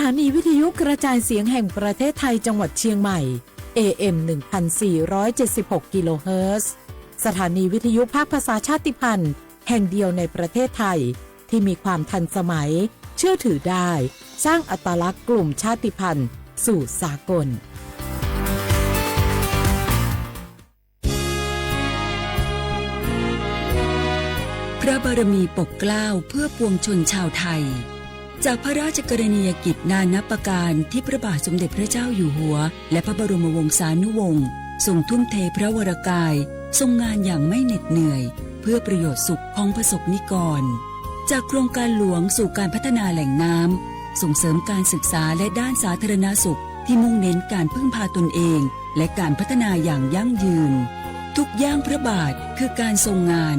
สถานีวิทยุกระจายเสียงแห่งประเทศไทยจังหวัดเชียงใหม่ เอ เอ็ม หนึ่งพันสี่ร้อยเจ็ดสิบหก กิโลเฮิรตซ์ สถานีวิทยุภาคภาษาชาติพันธุ์แห่งเดียวในประเทศไทย ที่มีความทันสมัย เชื่อถือได้ สร้างอัตลักษณ์กลุ่มชาติพันธุ์สู่สากล พระบารมีปกเกล้าเพื่อปวงชนชาวไทย จากพระราชกรณียกิจนานับประการที่พระบาทสมเด็จพระเจ้าอยู่หัว และพระบรมวงศานุวงศ์ทรงทุ่มเทพระวรกาย ทรงงานอย่างไม่เหน็ดเหนื่อย เพื่อประโยชน์สุขของประสบนิกร จากโครงการหลวงสู่การพัฒนาแหล่งน้ำ ส่งเสริมการศึกษาและด้านสาธารณสุขที่มุ่งเน้นการพึ่งพาตนเอง และการพัฒนาอย่างยั่งยืน ทุกย่างพระบาทคือการทรงงาน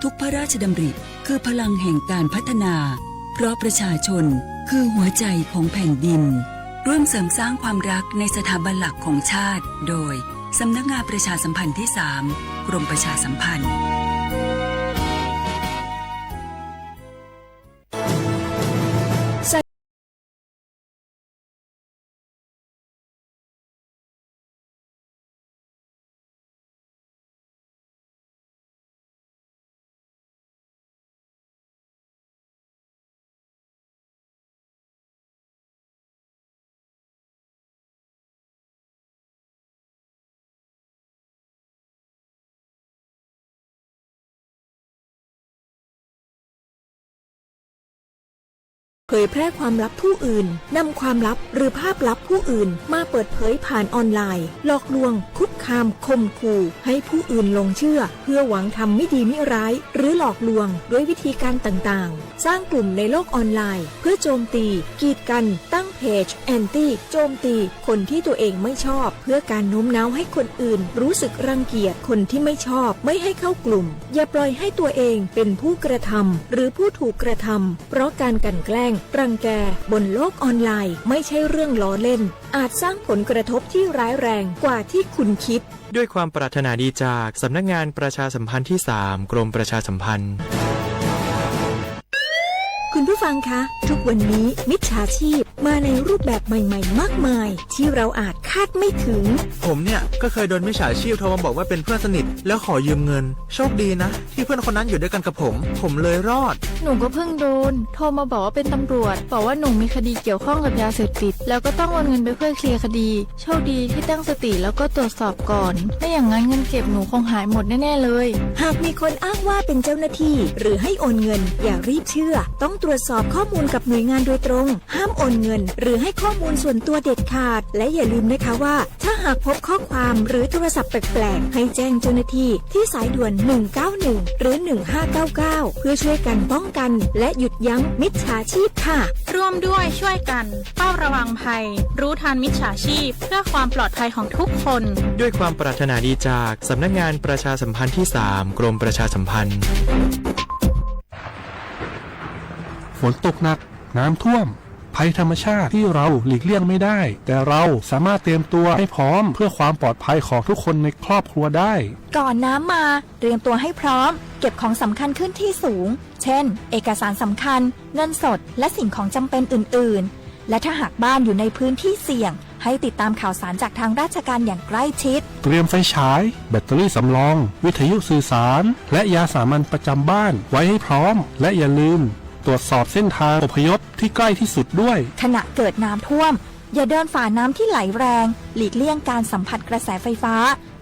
ทุกพระราชดำริคือพลังแห่งการพัฒนา เพราะประชาชนคือหัวใจของแผ่นดิน ร่วมเสริมสร้างความรักในสถาบันหลักของชาติ โดย สำนักงานประชาสัมพันธ์ที่สาม กรมประชาสัมพันธ์เผยแพร่ความลับผู้อื่น นำความลับหรือภาพลับผู้อื่นมาเปิดเผยผ่านออนไลน์ หลอกลวง คุกคาม ข่มขู่ ให้ผู้อื่นหลงเชื่อ เพื่อหวังทำไม่ดีไม่ร้าย หรือหลอกลวงด้วยวิธีการต่างๆ สร้างกลุ่มในโลกออนไลน์ เพื่อโจมตี กีดกัน ตั้งเพจ แอนตี้ โจมตี คนที่ตัวเองไม่ชอบ เพื่อการโน้มน้าวให้คนอื่นรู้สึกรังเกียจคนที่ไม่ชอบ ไม่ให้เข้ากลุ่ม อย่าปล่อยให้ตัวเองเป็นผู้กระทำหรือผู้ถูกกระทำ เพราะการกลั่นแกล้ง รังแก บนโลกออนไลน์ ไม่ใช่เรื่องล้อเล่น อาจสร้างผลกระทบที่ร้ายแรงกว่าที่คุณคิด ด้วยความปรารถนาดีจากสำนักงานประชาสัมพันธ์ที่สาม กรมประชาสัมพันธ์ คุณผู้ฟังคะ ทุกวันนี้มิจฉาชีพมาในรูปแบบใหม่ๆ มากมาย ที่เราอาจคาดไม่ถึง ผมเนี่ยก็เคยโดนมิจฉาชีพโทรมาบอกว่าเป็นเพื่อนสนิท แล้วขอยืมเงิน โชคดีนะที่เพื่อนคนนั้นอยู่ด้วยกันกับผม ผมเลยรอด หนูก็เพิ่งโดน โทรมาบอกว่าเป็นตำรวจ บอกว่าหนูมีคดีเกี่ยวข้องกับยาเสพติด แล้วก็ต้องโอนเงินไปเพื่อเคลียร์คดี โชคดีที่ตั้งสติแล้วก็ตรวจสอบก่อน ไม่อย่างนั้นเงินเก็บหนูคงหายหมดแน่ๆเลย หากมีคนอ้างว่าเป็นเจ้าหน้าที่ หรือให้โอนเงิน อย่ารีบเชื่อ ต้องตรวจสอบข้อมูลกับหน่วยงานโดยตรง ห้ามโอนเงิน หรือให้ข้อมูลส่วนตัวเด็ดขาด และอย่าลืมนะคะว่า ถ้าหากพบข้อความหรือโทรศัพท์แปลกๆ ให้แจ้งเจ้าหน้าที่ที่สายด่วน หนึ่งเก้าหนึ่ง หรือ หนึ่งห้าเก้าเก้า เพื่อช่วยกันป้องกัน และหยุดยั้งมิจฉาชีพค่ะ ร่วมด้วยช่วยกัน เฝ้าระวังภัย รู้ทันมิจฉาชีพ เพื่อความปลอดภัยของทุกคน ด้วยความปรารถนาดีจากสำนักงานประชาสัมพันธ์ที่สาม กรมประชาสัมพันธ์ ฝนตกหนัก น้ำท่วม ภัยธรรมชาติที่เราหลีกเลี่ยงไม่ได้ แต่เราสามารถเตรียมตัวให้พร้อมเพื่อความปลอดภัยของทุกคนในครอบครัวได้ ก่อนน้ำมา เตรียมตัวให้พร้อม เก็บของสำคัญขึ้นที่สูง เช่น เอกสารสำคัญ เงินสด และสิ่งของจำเป็นอื่นๆ และถ้าหากบ้านอยู่ในพื้นที่เสี่ยง ให้ติดตามข่าวสารจากทางราชการอย่างใกล้ชิด เตรียมไฟฉาย แบตเตอรี่สำรอง วิทยุสื่อสาร และยาสามัญประจำบ้านไว้ให้พร้อม และอย่าลืมตรวจสอบเส้นทางอพยพที่ใกล้ที่สุดด้วย ขณะเกิดน้ำท่วม อย่าเดินฝ่าน้ำที่ไหลแรง หลีกเลี่ยงการสัมผัสกระแสไฟฟ้า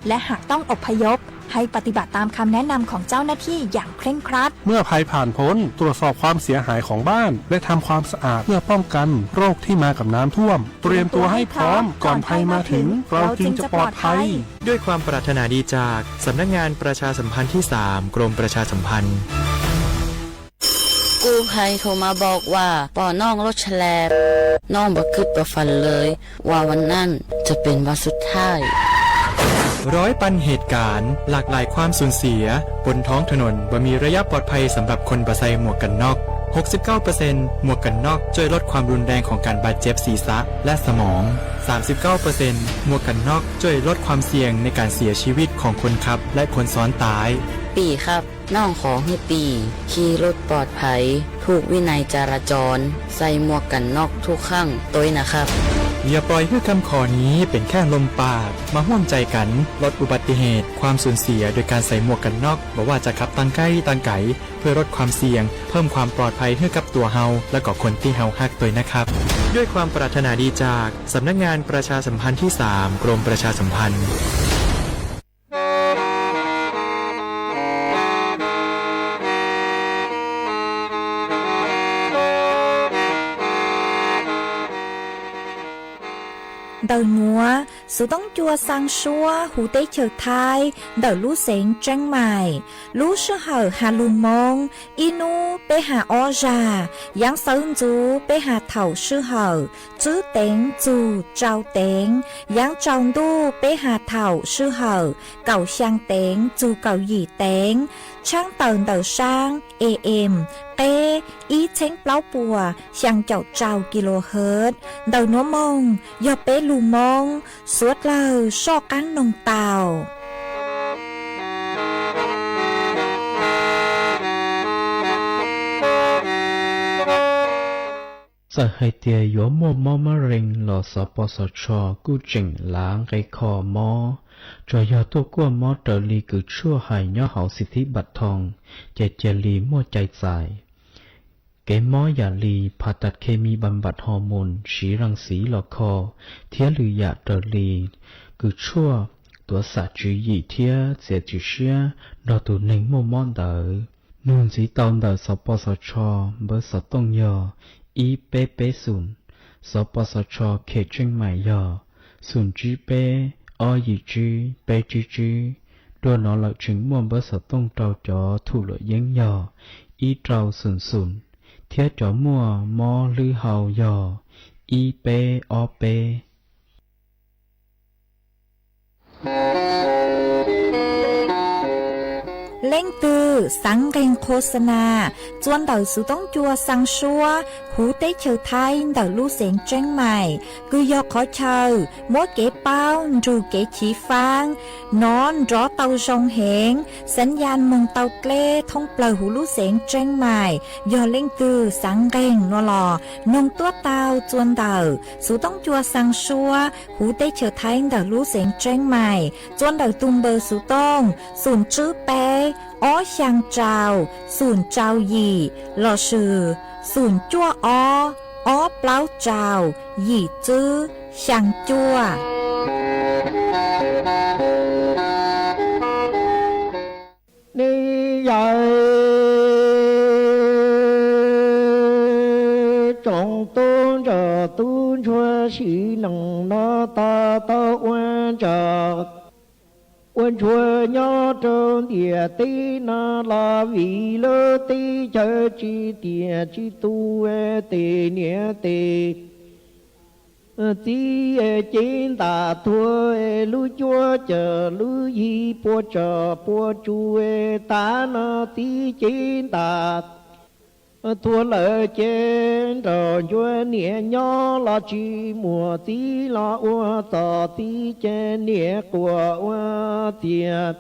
และหากต้องอพยพ ให้ปฏิบัติตามคำแนะนำของเจ้าหน้าที่อย่างเคร่งครัด เมื่อภัยผ่านพ้น ตรวจสอบความเสียหายของบ้าน และทำความสะอาดเพื่อป้องกันโรคที่มากับน้ำท่วม เตรียมตัวให้พร้อม ก่อนภัยมาถึง เราจึงจะปลอดภัย ด้วยความปรารถนาดีจากสำนักงานประชาสัมพันธ์ที่สาม กรมประชาสัมพันธ์ กู้ภัยโทรมาบอกว่าปอน้องรถแฉลบ น้องบ่คิดบ่ฝันเลย ว่าวันนั้นจะเป็นวันสุดท้าย ร้อยปันเหตุการณ์ หลากหลายความสูญเสีย บนท้องถนนบ่มีระยะปลอดภัยสำหรับคนบ่ใส่หมวกกันน็อก หกสิบเก้าเปอร์เซ็นต์ หมวกกันน็อกช่วยลดความรุนแรงของการบาดเจ็บศีรษะและสมอง สามสิบเก้าเปอร์เซ็นต์ หมวกกันน็อกช่วยลดความเสี่ยงในการเสียชีวิตของคนขับและคนซ้อนท้าย ปีครับ น้องขอให้ปีขี่รถปลอดภัย ถูกวินัยจราจร ใส่หมวกกันน็อกทุกครั้งด้วยนะครับ อย่าปล่อยให้คำขอนี้เป็นแค่ลมปาก มาร่วมใจกันลดอุบัติเหตุ ความสูญเสียโดยการใส่หมวกกันน็อก บ่ว่าจะขับทางใกล้ทางไกล เพื่อลดความเสี่ยง เพิ่มความปลอดภัยให้กับตัวเฮา และก็คนที่เฮาฮักด้วยนะครับ ด้วยความปรารถนาดีจากสำนักงานประชาสัมพันธ์ที่สาม กรมประชาสัมพันธ์ Ntawm nuav, xuv toob cua xaa suab huv teb chaws Thaib ntawm lub xeev Tseeb Maim. Lub sij hawm has lug Moob, ib nub peb has ob zag, yaav xawv ntxuv peb has thaum sij hawm tswb teev txug rau teev, yaav tsaus ntuj peb has thaum sij hawm kaum xyaa teev txug kaum yim teev, tshaab tawm ntawm saab A M qeb ib txheeb plaub puas xyaa caum rau kilohertz. Ntawm nuav moog yog peb lug Moob, suav dlawg soj qaab noog tau. Txawm hais tias yuav muaj mob mab rees los Xov Pos Xov Tshos kuj tseem lav nqe kho mob, tsuas yog tuaj kuaj mob raws li kws tshuaj hais nyob hauv xib thib npam thoo, ces cia li muaj cai txais. Kev mob yam li phas tas khes mis npam npam hos moos siv ras xiv los kho, thiab lwm yam raws li kws tshuaj tuav xam tswv yim thiab txiav txim siab nrog tus neeg muaj mob ntawd. Nug ntxiv tau ntawm Xov Pos Xov Tshos npawb xov tooj yog ib peb peb xoom, Xov Pos Xov Tshos khem Tseej Maim yog xoom tsib peb ob yim tsib peb tsib tsib. Dua no lawm tseem muaj npawb xov tooj rau cov thum luam yeeb yog ib rau xoom xoom, thiab cov muaj mob hlwb hau yog ib peb ob peb. Leej twg xaav nqeeg qho xa nas txua ntawm xuv toob cua xaa suab huv teb chaws Thaib ntawm lub xeev Tseeb Maim, kws yog qhov chaw muab kev paub nrug kev chiv faab, nov nrov tau zoo heev, xaav ya moog tau dleb thoob plawg huv lub xeev Tseeb Maim. Yog leej twg xaav nqeeg no los noog tuab tau txua ntawm xuv toob cua xaa suab huv teb chaws Thaib ntawm lub xeev Tseeb Maim, txua ntawm tug npawb xuv tooj xoom tsib peb ob xyaa rau xoom rau yim lossis xoom cuaj ob ob plaub rau yim tsib xyaa cuaj. Nej yawg tsoom tub ntsuag tub ntsuag sim neej no tau tau ua ntsuag, ua ntsuag nyob rau ntiaj teb no los vim lub teb chaws tsis tiam tsis tus, tes niam tes txiv cev ntam thuav lub cuab cawm lub yig puas tsom puas tsu, tav no txiv cev ntam thuav lawm ces nraug ntsuag niam nyob los tsis muaj, txiv los ua txom txiv ces niam quas ua txias.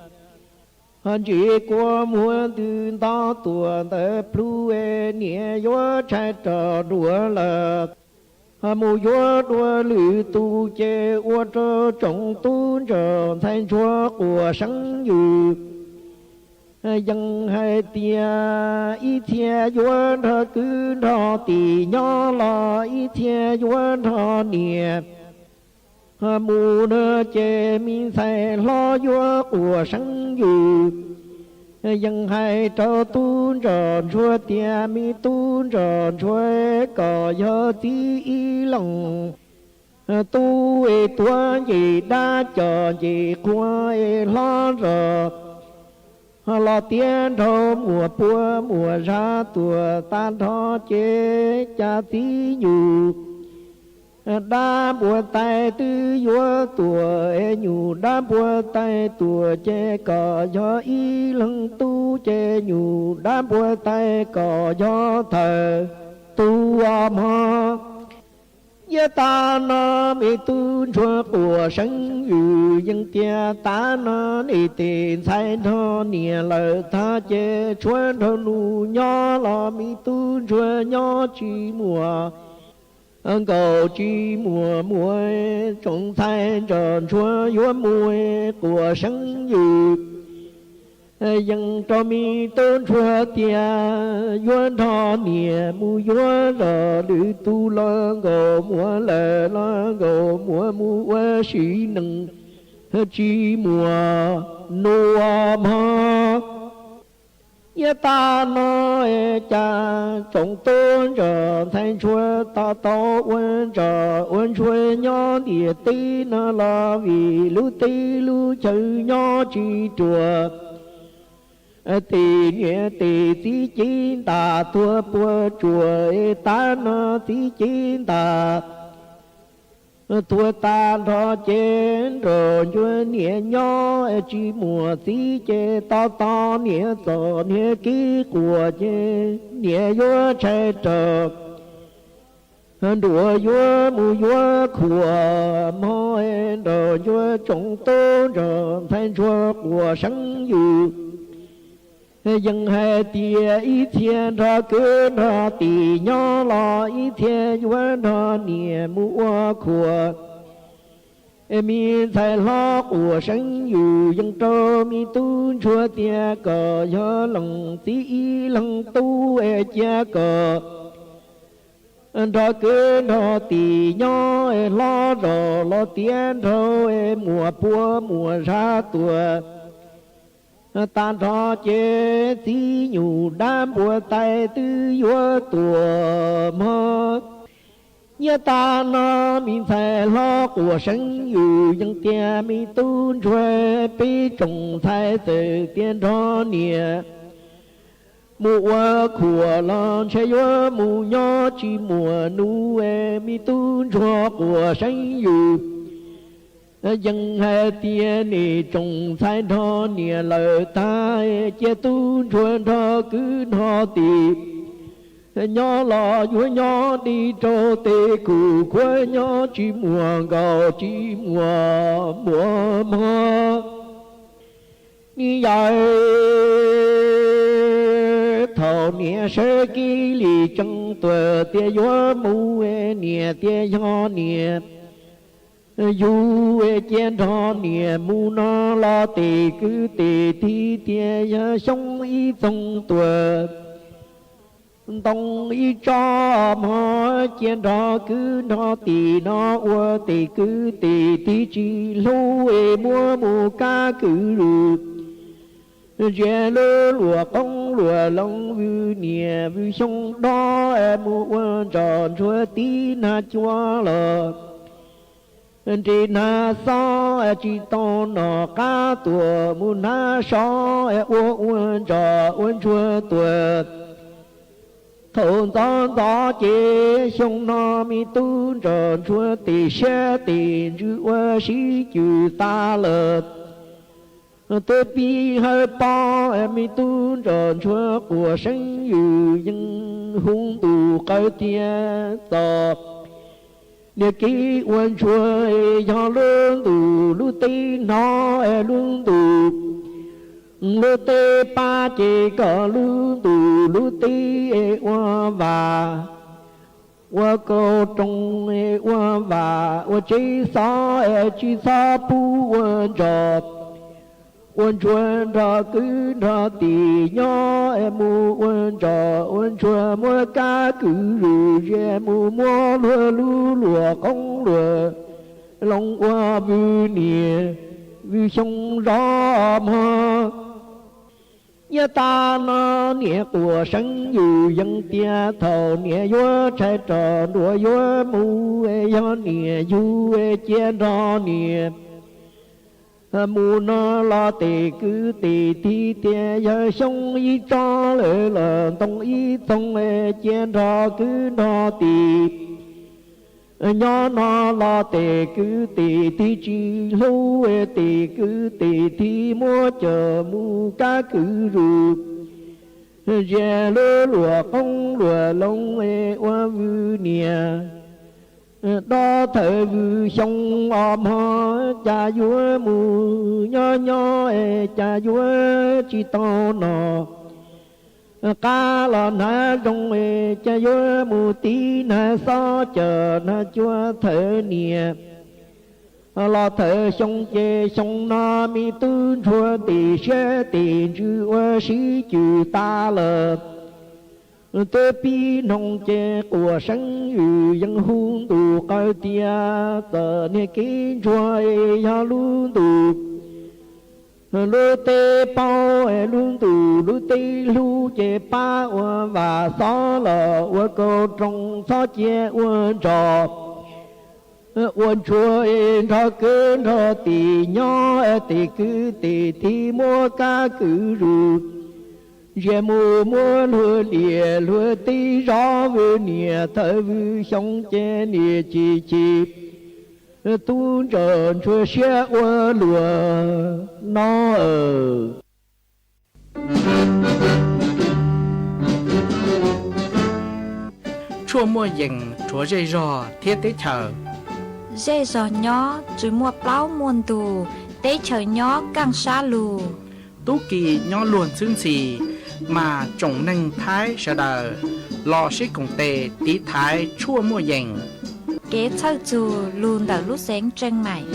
Ho ntsis kua muag ntws nto tuam ntawd plhu, niam yuav tshaib rog dua lawm. Ho mus yuav dua lwm tus ces ua rau tsoom tub ntsuag ntxhais ntsuag quas seeb yws. Yeej hais tias ib txhia yuav nrog kwv nrog tij nyob los ib txhia yuav nrog niam. Mus no ces me ntxhais hlob yuav quas seeb yws. Yeej hais rau tub ntsuag ntsuag tias me tub ntsuag ntsuag, kom yog txiv ib leeg tub es tuav nce dab cov nce qhua es hlob nrog los tiav nraug muam puab muam zab tuam tag nrho ces cas txiv yws Dab npua tais twb yuav tuag, nyuj dab npua tais tuag ces kom yog ib leeg tub ces nyuj dab npua tais kom yog thawj tub mog. Yav tas no me tub ntsuag quas seeb yws yeej tias tas no nej tes ntxhais nrog niam lawm tag ces tshuav nraug nus nyob los me tub ntsuag nyob tsis muaj nkaus tsis muaj muam, tsoom ntxhais nrog ntsuag yuav mus quas seeb yws yeej rau me tub ntsuag tias yuav nrog niam mus yuav zos lwm tus los nkaus muam lawm los nkaus muam mus ua sim neej tsis muaj nus mog. Yav tas no cas tsoom tub ntsuag ntxhais ntsuag to taub ua ntsuag ua ntsuag nyob ntiaj teb no los vim lub teb lub chaw nyob tsis ruam. Tes niam tes txiv cev ntas tuag puas tsuam, tas no txiv cev ntas tuag tag nrho ces nrog ntsuag niam nyob tsis muaj txiv ces to taub niam txom niam kev quas ces niam yuav tshais raug nruas yuav mus yuav khuam mog. Nrog ntsuag tsoom tub ntsuag ntxhais ntsuag quas seeb yws yeej hais tias ib txhia nrog kwv nrog tij nyob los ib txhia yuav nrog niam mus ua khuam. Me ntxhais hlob quas seeb yws yeej rau me tub ntsuag tias kom yog leej txiv ib leeg tub es cia kom nrog kwv nrog tij nyob es hlob zog los tiav nraug es muaj puab muaj zab tuag tag nrho ces txiv nyuj dab npua tais twb yuav tuag mog. Yav tas no me ntxhais hlob quas seeb yws yeej tias me tub ntsuag peb tsoom ntxhais txawm tias nrog niam mus ua khuam los ntshe yuav mus nyob tsis muaj nus es me tub ntsuag quas seeb yws yeej hais tias nej tsoom ntxhais nrog niam lawm tag cia tub ntsuag nrog kwv nrog tij nyob los yuav nyob dim rau tes kuj khuav nyob tsis muaj nkaus tsis muaj muam mog. Ni yawm thaum niam sawv kev li tseem tuag tias yuav mus, niam tias yog niam yug cia nrog niam mus no los tes kwv tes tij tias yog xyoo ib txoog tuag ntoo ib tsob mog, cia nrog kwv nrog tij no ua tes kwv tes tij tsis hlub es muab mus kab kwv lwm. Ntsia lub luam qoob luam loo vwm niam vwm xyoo dob mus ua ntsos ntsuag tib nag cua los nres nag xob tsis tau nom qab tuam mus nag sov ua ua ntsos ua ntsuag tuam thaum ntxov ntxov ces xyoo no me tub ntsos ntsuag tes siab tes ntsws ua sib cws tas lawm. Twb pib hawb pob me tub ntsos ntsuag quas seeb yws yeej hu ntu qawv tias txom niam kev ua ntsuag yog lub ntuj lub teb hnov lub ntuj lub teb pab ces kom lub ntuj lub teb ua vam ua kauj rooj ua vam ua tsev xov tsis txhob pub ua ntsos ua ntsuag nrog kwv nrog tij nyob mus ua ntsos ua ntsuag muab kab kwv lwm zia mus muab luag lub luam qoob luam loo ua vwm niam vwm xyoo zov mog. Yav tas no niam quas seeb yws yeej tias thaum niam yuav tshais rog nruas yuav mus, yog niam yug cia nrog niam mus no los tes kwv tes tij tias yog xyoo ib tsob lawm los ntoo ib txoog, cia nrog kwv nrog tij Nyob no los tes kwv tes thiaj tsis hlub, tes kwv tes thiaj muab coj mus kab kwv zus. Zias lub luam qoob luam loo es ua vwm niam, dob thawm vwm xyoo os mog, cas yuav mus nyob nyob es cas yuav tsis tau no. Qab los hnav zoo es cas yuav mus tiv hnav xob, cawm hnav cua thawm niam. Los thawm xyoo ces xyoo no me tub ntsuag tis siab tis ntsws ua sib cws tas lawm. Twb pib noog ces quas seeb ywm yeej hu ntus qawv tias txawm niag kev ntsuag es yog lub ntus lub teb paub, lub ntus lub teb hlub ces pab ua vam xob los ua kaus roos txhob cia ua ntsog. Ua ntsuag es nrog kwv nrog tis nyob, tes kwv tes thiaj muab kab kwv zus. Zias mus muab luag liam luag teb zov vwm niam, thawm vwm xyoo ces niam chim chim, tub ntsuag ntsuag siab ua luag no. Tshuaj muaj yees rhuav zej zog thiab teb chaws. Zej zog nyob tsis muaj plaub muaj ntug, teb chaws nyob kaaj sab lug. Tub ki nyob luag ntxhwb ntxhi, mas tsoom neeg Thaib sawv daws los sib koom tes tiv thaiv tshuaj muaj yees. Kev txhawj txug lug ntawm lub xeev Tseej Maim.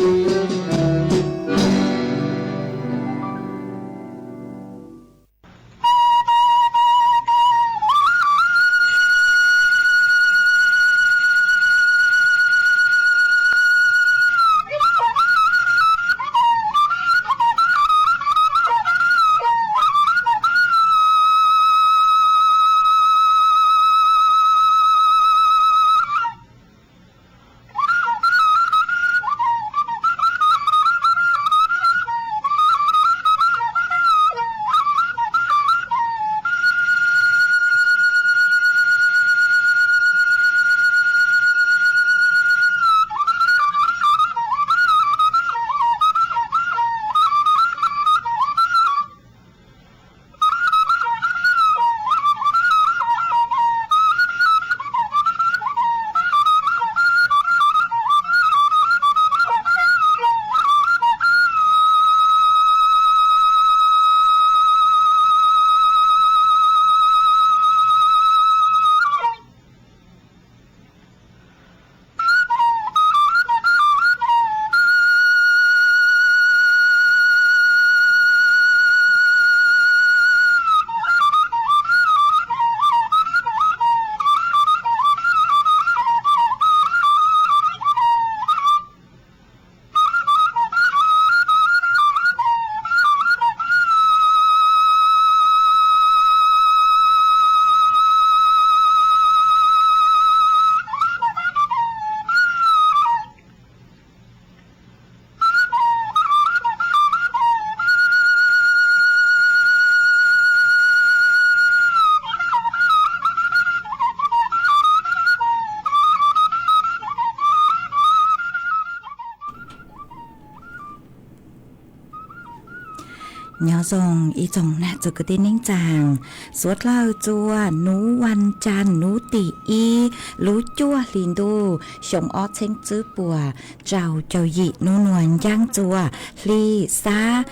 Nyob zoo ib tsoom nam txiv kwv tij neej tsaa, suav dlawg txua nub vas caag nub tim ib lub cuaj hli ntuj xyoo ob txheeb tsib puas rau caum yim nub nuav ncaaj txua hli xab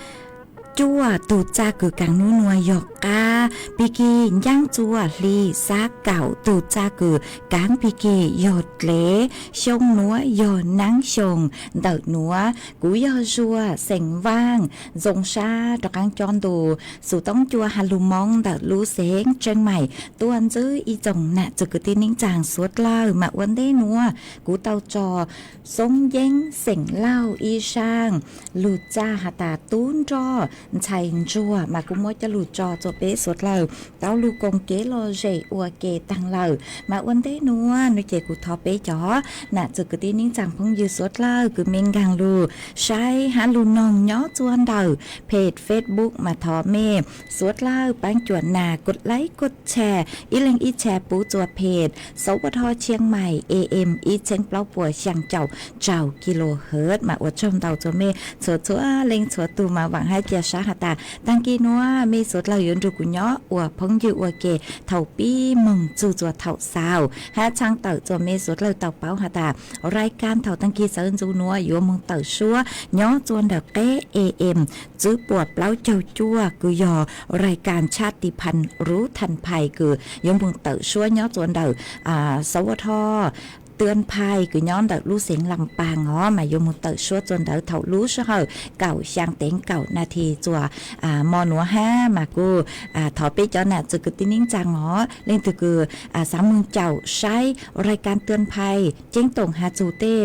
cuaj tug txaj kws kaav nub nuav yog qaab, pig kig ncaaj txua hli xab kaum tug txaj kws kaav pig kig yog dlev, xyoo nuav yog naab xyoo ntawm nuav. Kuv yog Zuag xeem Vaaj, zoo sab rov qaab cob ntu xu toob cua ha lug moo ntawm lub xeev Tseej Maim tuaj ntsib ib tsoom nam txiv kwv tij neej tsaa suav dlawg. Mas ua ntej nuav kuv tau tso Xoob Yeeb xeem Lauj ib zaaj lug txaj has tas tub nroj ntxhais ntsuag mas kuj muab coj lug tso rua peb suav dlawg tau lug koom kev lom zem ua ke taag lawm. Mas ua ntej nuav nuav ces kuv thov peb cov nam txwv kwv tij neej tsaa phooj ywg suav dlawg kws mej nkaag lug saib hab lug noog nyob rua ntawm page Facebook mas thov mej suav dlawg paab cuam nas kos like kos share ib leeg ib share pub rua page Sov Vaj Thoj Tshiab Mais A M ib txheeb plaub puas xyaa caum rau kilohertz. Mas ua tsaug ntau rua mej txhua txhua leej txhua tug mas vaam hab cia sab has tas taag kis nuav mej suav dlawg yuav nrug kuv nyob ua phooj ywg ua ke thaum pib moog txug rua thaum xaus hab tshaaj tawm rua mej suav dlawg tau paub has tas rai kas thaum taag kis sawv ntxuv nuav yuav moog tawm suab nyob rua ntawm qeb A M tswb puas plaub caug cuaj kws yog rai kas Chati Phan Rub Than Phai kws yuav moog tawm suab nyob rua ntawm Sov Vaj Thoj Twan Phai kws nyob ntawm lub xeev Lam Paas os, mas yuav moog tawm suab rua ntawd thaum lub sij hawm kaum xyaa teev kaum nas this rua mo nuav hab. Mas kuj thov peb cov nam txwv kwv tij neej tsaa os, leej twg kws xaav moog caum saib rai kas Twan Phai ceeb toom has txug tej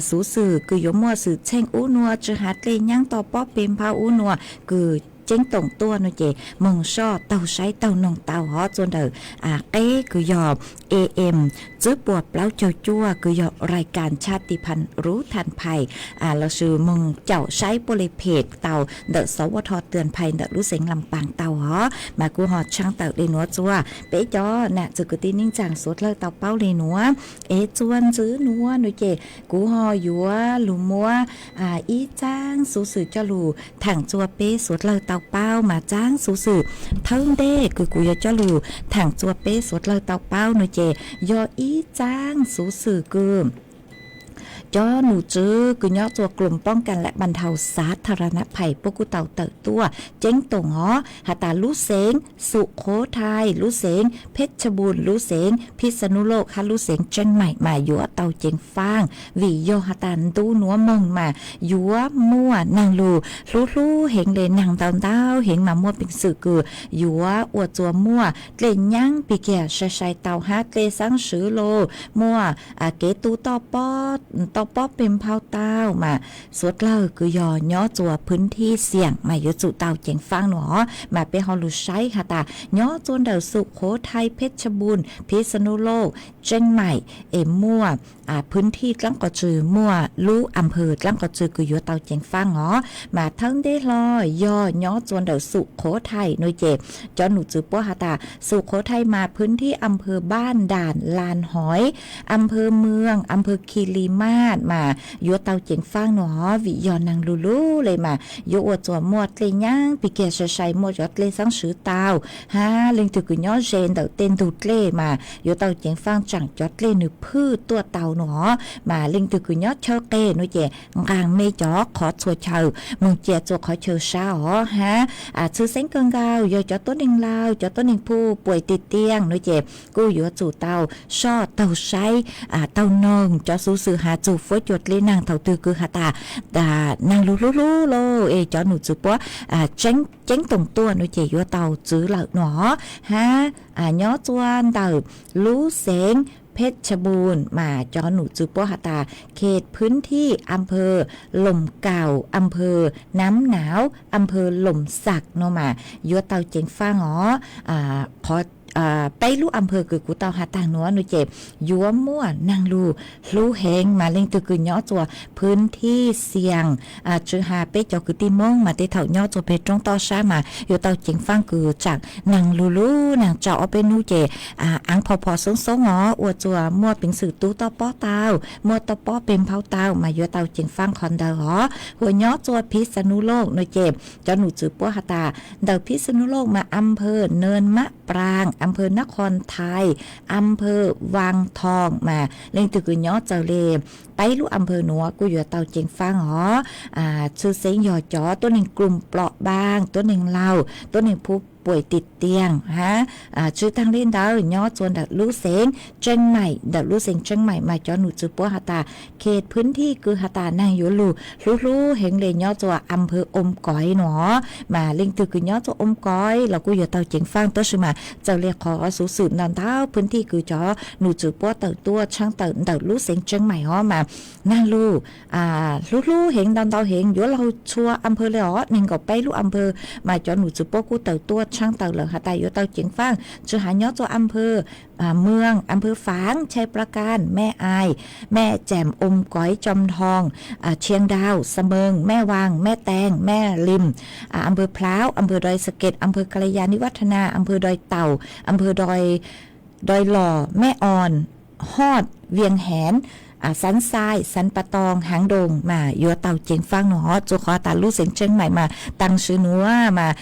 xuv xwm kws yuav muaj xwm txheej ub nuav, tsi has dlej nyaab toj pob peg nphau ub nuav kws ceeb toom tuaj nuav ces moog soj taug saib taug noog tau hov rua ntawm qeb kws yog A M tswb puas plaub caug cuaj kws yog rai kas Chati Phan Rub Than Phai lossis moog caum saib puab le page tau ntawm Sov Vaj Thoj Twan Phai ntawm lub xeev Lam Paas tau hov. Mas kuj ho tshaaj tawm le nuav rua peb cov nam txwv kwv tij neej tsaa suav dlawg tau paub le nuav. Es rua ntxiv nuav nuav ces kuv ho yuav lug muab ib txaab xuv xwm coj lug thaam rua peb suav dlawg tau paub. Mas txaab xuv xwm thawj ntej kws kuv yuav coj lug thaam rua peb suav dlawg tau paub nuav ces yog ib txaab xuv xwm kws cov num tswv kws nyob rua กรมป้องกันและบรรเทาสาธารณภัย puab kuj tau tawm tuaj ceeb toom os has tas lub xeev Xum Qhuv Thai, lub xeev Phej Cha Npum, lub xeev Phij Xa Nub Loj hab lub xeev Tseeb Maim mas yuav tau ceev faaj, vim yog has tas ntu nuav moog mas yuav muaj naag lug hlub hlub heev le, naag ntau ntau heev mas muaj peev xwm kws yuav ua rua muaj dlej nyaab pig kiag sai sai tau hab dlej xaab swv los muaj kev tu toj pob peg nphau tau mas suav dlawg kws yog nyob rua พื้นที่เสี่ยง mas yuav tsum tau ceev faaj nuav os. Mas peb ho lug saib has tas nyob rua ntawm Xum Qhuv Thai, Phej Cha Npum, Phij Xa Nub Loj, Tseeb Maim es muaj พื้นที่ dlaab qov tsw, muaj lub อำเภอ dlaab qov tsw kws yuav tau ceev faaj os. Mas thawj ntej hlo yog nyob rua ntawm Xum Qhuv Thai nuav ces cov num tswv puab has tas Xum Qhuv Thai mas พื้นที่ อำเภอบ้านด่าน ลานหอย อำเภอเมือง อำเภอคีรีมาศ mas yuav tau ceev faaj nuav os, vim yog naag lug lug le mas yuav ua rua muaj dlej nyaab pig kiag sai sai, muaj cov dlej xaab swv tau hab leej twg kws nyob ze ntawm tej ntug dlej mas yuav tau ceev faaj tsaam cov dlej nwg phwj tuaj tau nuav os. Mas leej twg kws nyob chaw qes nuav ces nqaa mej cov qhov txhua chaw moog cia rua qhov chaw sab os hab tshwj xeeb kawg nkaus yog cov tuab neeg laug, cov tuab neeg phu puam tim tiaj nuav ces kuj yuav tsum tau soj taug saib taug noog cov xuv xwm has txug fuab cua dlej naag thaum twg kws has tas naag lug hlub hlub lauj es cov num tswv puab ceeb toom tuaj nuav ces yuav tau txwv lawm nuav os hab nyob rua ntawm lub xeev Phej Cha Npum mas cov num tswv puab has tas เขตพื้นที่ อำเภอหล่มเก่า อำเภอน้ำหนาว อำเภอหล่มสัก nuav mas yuav tau ceev faaj os. Qhov peb lub อำเภอ kws kuv tau has taag nuav nuav ces yuav muaj naag lug hlub heev mas leej twg kws nyob rua พื้นที่เสี่ยง tsi has peb cov kwv tij Moob mas tej thaum nyob rua peg roob toj sab mas yuav tau ceev faaj kws tsaam naag lug lug naag tsau ob peb nub ces aav phov phov xoob xoob os, ua rua muaj peev xwm tu toj pob tau, muaj toj pob peg nphau tau mas yuav tau ceev faaj qhov ntawd os. Hos nyob rua Phij Xa Nub Loj nuav ces cov num tswv puab has tas ntawm Phij Xa Nub Loj mas อำเภอเนินมะปราง อำเภอนครไทย อำเภอวังทอง mas leej twg kws nyob txawv le peb lub อำเภอ nuav kuj yuav tau ceev faaj os. Tshwj xeeb yog cov tuab neeg กลุ่มเปราะบาง tuab neeg laug, tuab neeg phu puam tim tiaj hab tsi taag le ntawd nyob rua ntawm lub xeev Tseeb Maim, ntawm lub xeev Tseeb Maim mas cov num tswv puab has tas เขตพื้นที่ kws has tas naag yuav lug hlub hlub heev le nyob rua อำเภออมก๋อย nuav os. Mas leej twg kws nyob rua อมก๋อย los kuj yuav tau ceev faaj tab sis mas txawm le qhov xuv xwm ntau ntau พื้นที่ kws cov num tswv puab tawm tuaj tshaaj tawm ntawm lub xeev Tseeb Maim os mas Naag lug hlub hlub heev ntau ntau heev, yuav laug txhua a nphawv le os, neeg nkaum peb lub a nphawv mas cov num txwv puab kuj tawm tuaj tshaab tawm lawm has tas yuav tau ceev faab, tsi has nyob txhua a nphawv, Mws, a nphawv Faav, Chai Plakaas, Mej Ais, Mej Ceem, Um Koiv, Tsom Nrhoog, Tshiab Daau, Xa Meeg, Mej Vaas, Mej Teeg, Mej Lim, a nphawv Plhaub, a nphawv Doi Saket, a nphawv Kalaya Nivathana, a nphawv Doi Taum, a nphawv Doi Los, Mej Oos, Hoj, Vias Heev, Xav Xais, Xav Pas Toos, Haav Doos mas yuav tau ceev faab no. Txuas qhov tas lub xeev Tsheeb Maim mas taag swv nuav mas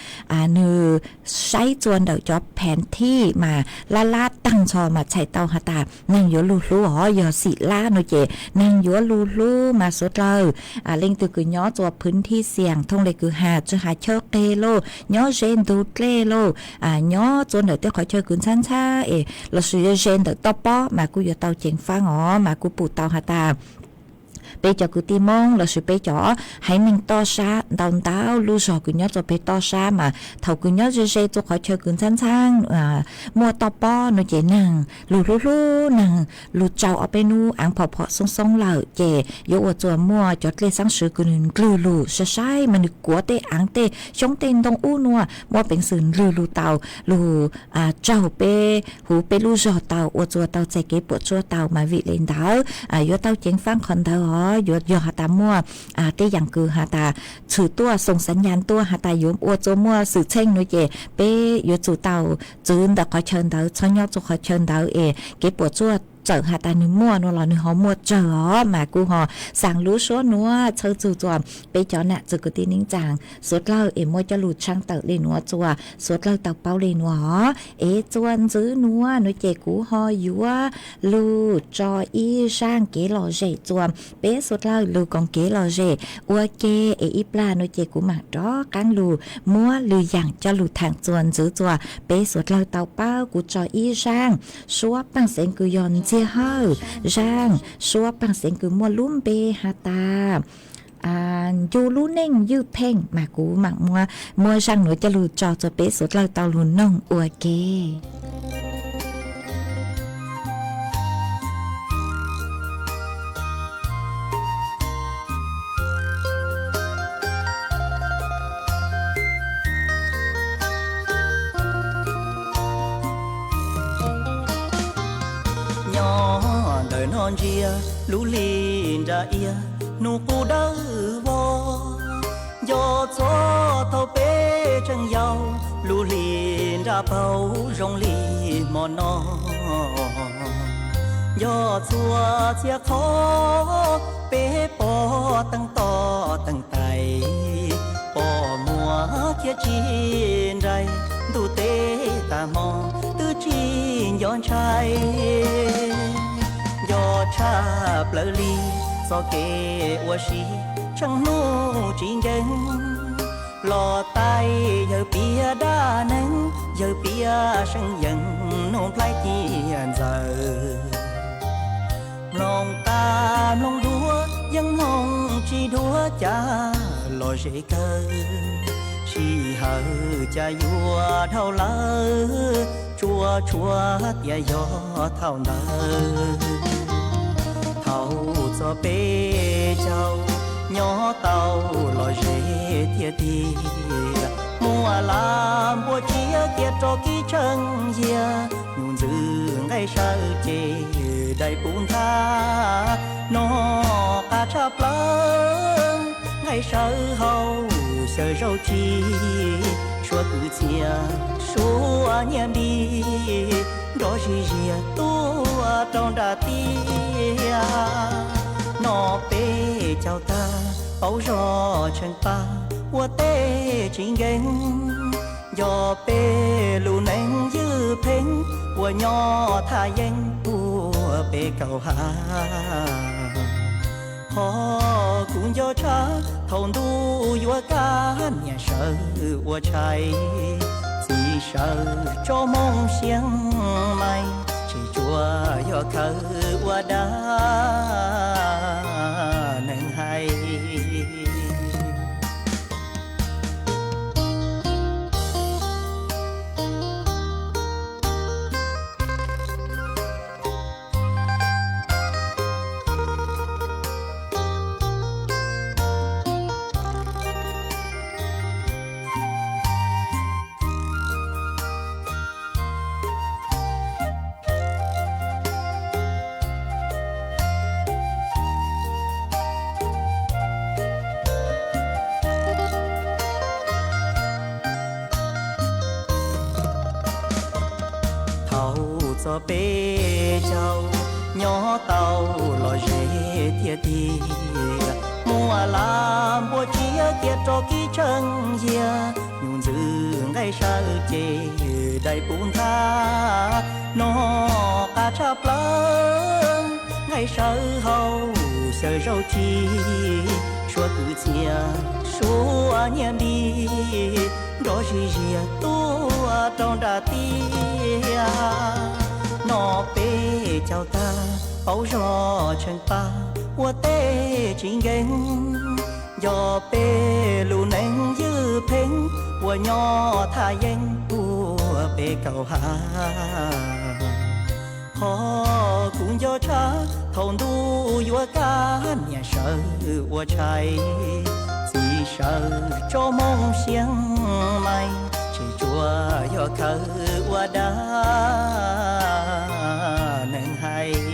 nwg saib txuas ntawm cov pheev thij mas lab lab taag nrho mas txhais tau has tas neeg yuav lug hlub os. Yog xim lab no ces neeg yuav lug hlub mas suav dlawg leej twg kws nyob txuas phwv thij xiam thooj le kwv has tsi has chaw qeg lauj, nyob ze ntug dlej lauj, nyob txuas ntawm tej qhov chaw kws ntxhab ntxhab es lossis ze ntawm toj pob mas kuj yuav tau ceev faab os. Mas kuj pum tau has tas peb cov kwv tij Moob lossis peb cov haiv neeg toj sab ntau ntau lub zog kws nyob txuas peg toj sab mas thaum kws nyob ze ze txuas qhov chaw kws ntxhab ntxhab muaj toj pob no ces neeg lug hlub hlub, neeg lug tsau ob peb nub aav phom phom xoob xoob lawm ces yuav ua txuas muaj cov dlej xaab swv kws nwg ndlwg lug sai sai mas nwg kuav tej aav tej xyoob tej ntoo ub nua muaj peev xwm ndlwg lug tau, lug tsaug peb huv peb lub zog tau, ua txuas tau txais kev puam tsuaj tau mas vim le ntawd yuav tau ceev faab qhov ntawd os. Yuav yog has tas muaj tej yaam kws has tas tshwm tuaj xoom xav nyas tuaj has tas yuav ua txuas muaj xwm txheej no ces peb yuav tsum tau txwv ntawm qhov chaw ntawd, txhob nyob txuas qhov chaw ntawd es kev puam tsuaj txawm has tas nwg muaj no los nwg ho muaj tsawg os. Mas kuj ho xaa lub suab nuav txhawb txug txuas peb cov nam txwv kwv tij neej tsaa suav dlawg es muab coj lug tshaab tawm le nuav txuas suav dlawg tau paub le nuav os. Es txuas ntxiv nuav no ces kuv ho yuav lug tso ib zaaj kev lom zem txuas peb suav dlawg lug koom kev lom zem ua ke es ib plag no ces kuv maam rov qaab lug muab lwm yaam coj lug thaam txuas ntxiv txuas peb suav dlawg tau paub. Kuv tso ib zaaj suab paaj xeev kws yog ntxiag hawj, zaaj suab paaj xeev kws muaj lub npe has tas Ncu Lub Neej Ywj Pheej mas kuv maam muab zaaj nuav coj lug tso txuas peb suav dlawg tau lug noog ua ke. Nyob ntawm no ntsia lub hli nra iab, nub qub dawb vog, nco txog thaum peb tseem yau, lub hli nra paug zoo li hmo no. Nco txhua txhia qhov peb pom teej toj teej tais, pom muag thiab tsis nraim, ntuj teb tag hmo twb tsis nco ntshai. Nco tshaj plaws li txoj kev ua si, tsheej hnub tsis nkees, los tais yawg piav dab neeg, yawg piav seej yeej nug nplaig ciaj ntxawm. Mloog qab mloog dua yeej mloog tsis dua cas los zem kawg, sij hawm cas yuav dhau lawm, tsuas tshuav tias yog thaum ntawd. Thaum txog peb caug nyob tau los zem tiag tiag, muaj laj npua tsiab cia rau kib tsheej yiag, nyuj ntxwg nqaij sawv ces dai puv nthav, noj qab tshaj plaws nqaij sawv hauv xyaw zaub tsi, suav kwv txhiaj suav nyiaj npib, nrov zig ziag tuaj rau nram tiaj. Noj peb caug tag paub zog tsheej pab ua teb tsis nkees, nco peb lub neej ywj pheej uas nyob thaj yeeb puag pem kaum hav. Qhov kuv nco tshaj thaum ntuj yuav kaj, niam sawv ua tshais, txiv sawv tso moo xyeeb mais, tseem tsuas yog khawv ua dab neeg hais. Txog peb caug nyob tau los ze tiag tiag, muaj laj npua tsiab cia rau kib tsheej yiag, nyuj ntxwv nqaij sawv ces dai puv ntha, noj qab tshaj plaws nqaij sawv hau xyaw zaub ci, suav kwv txhiaj suav nyiaj npib, nrov zis zias tuaj rau nram tiaj. Noj peb caug tag paub zog tsheej pab ua teb tsis nkees, nco peb lub neej ywj pheej ua nyob thaj yeeb ua peb kaum ha. Qhov kuv nco tshaj thaum ntuj yuav kaj, niam sawv ua tshais, txiv sawv tso moo siab mais, tseem tsuas yog khawv ua dab neeg hais.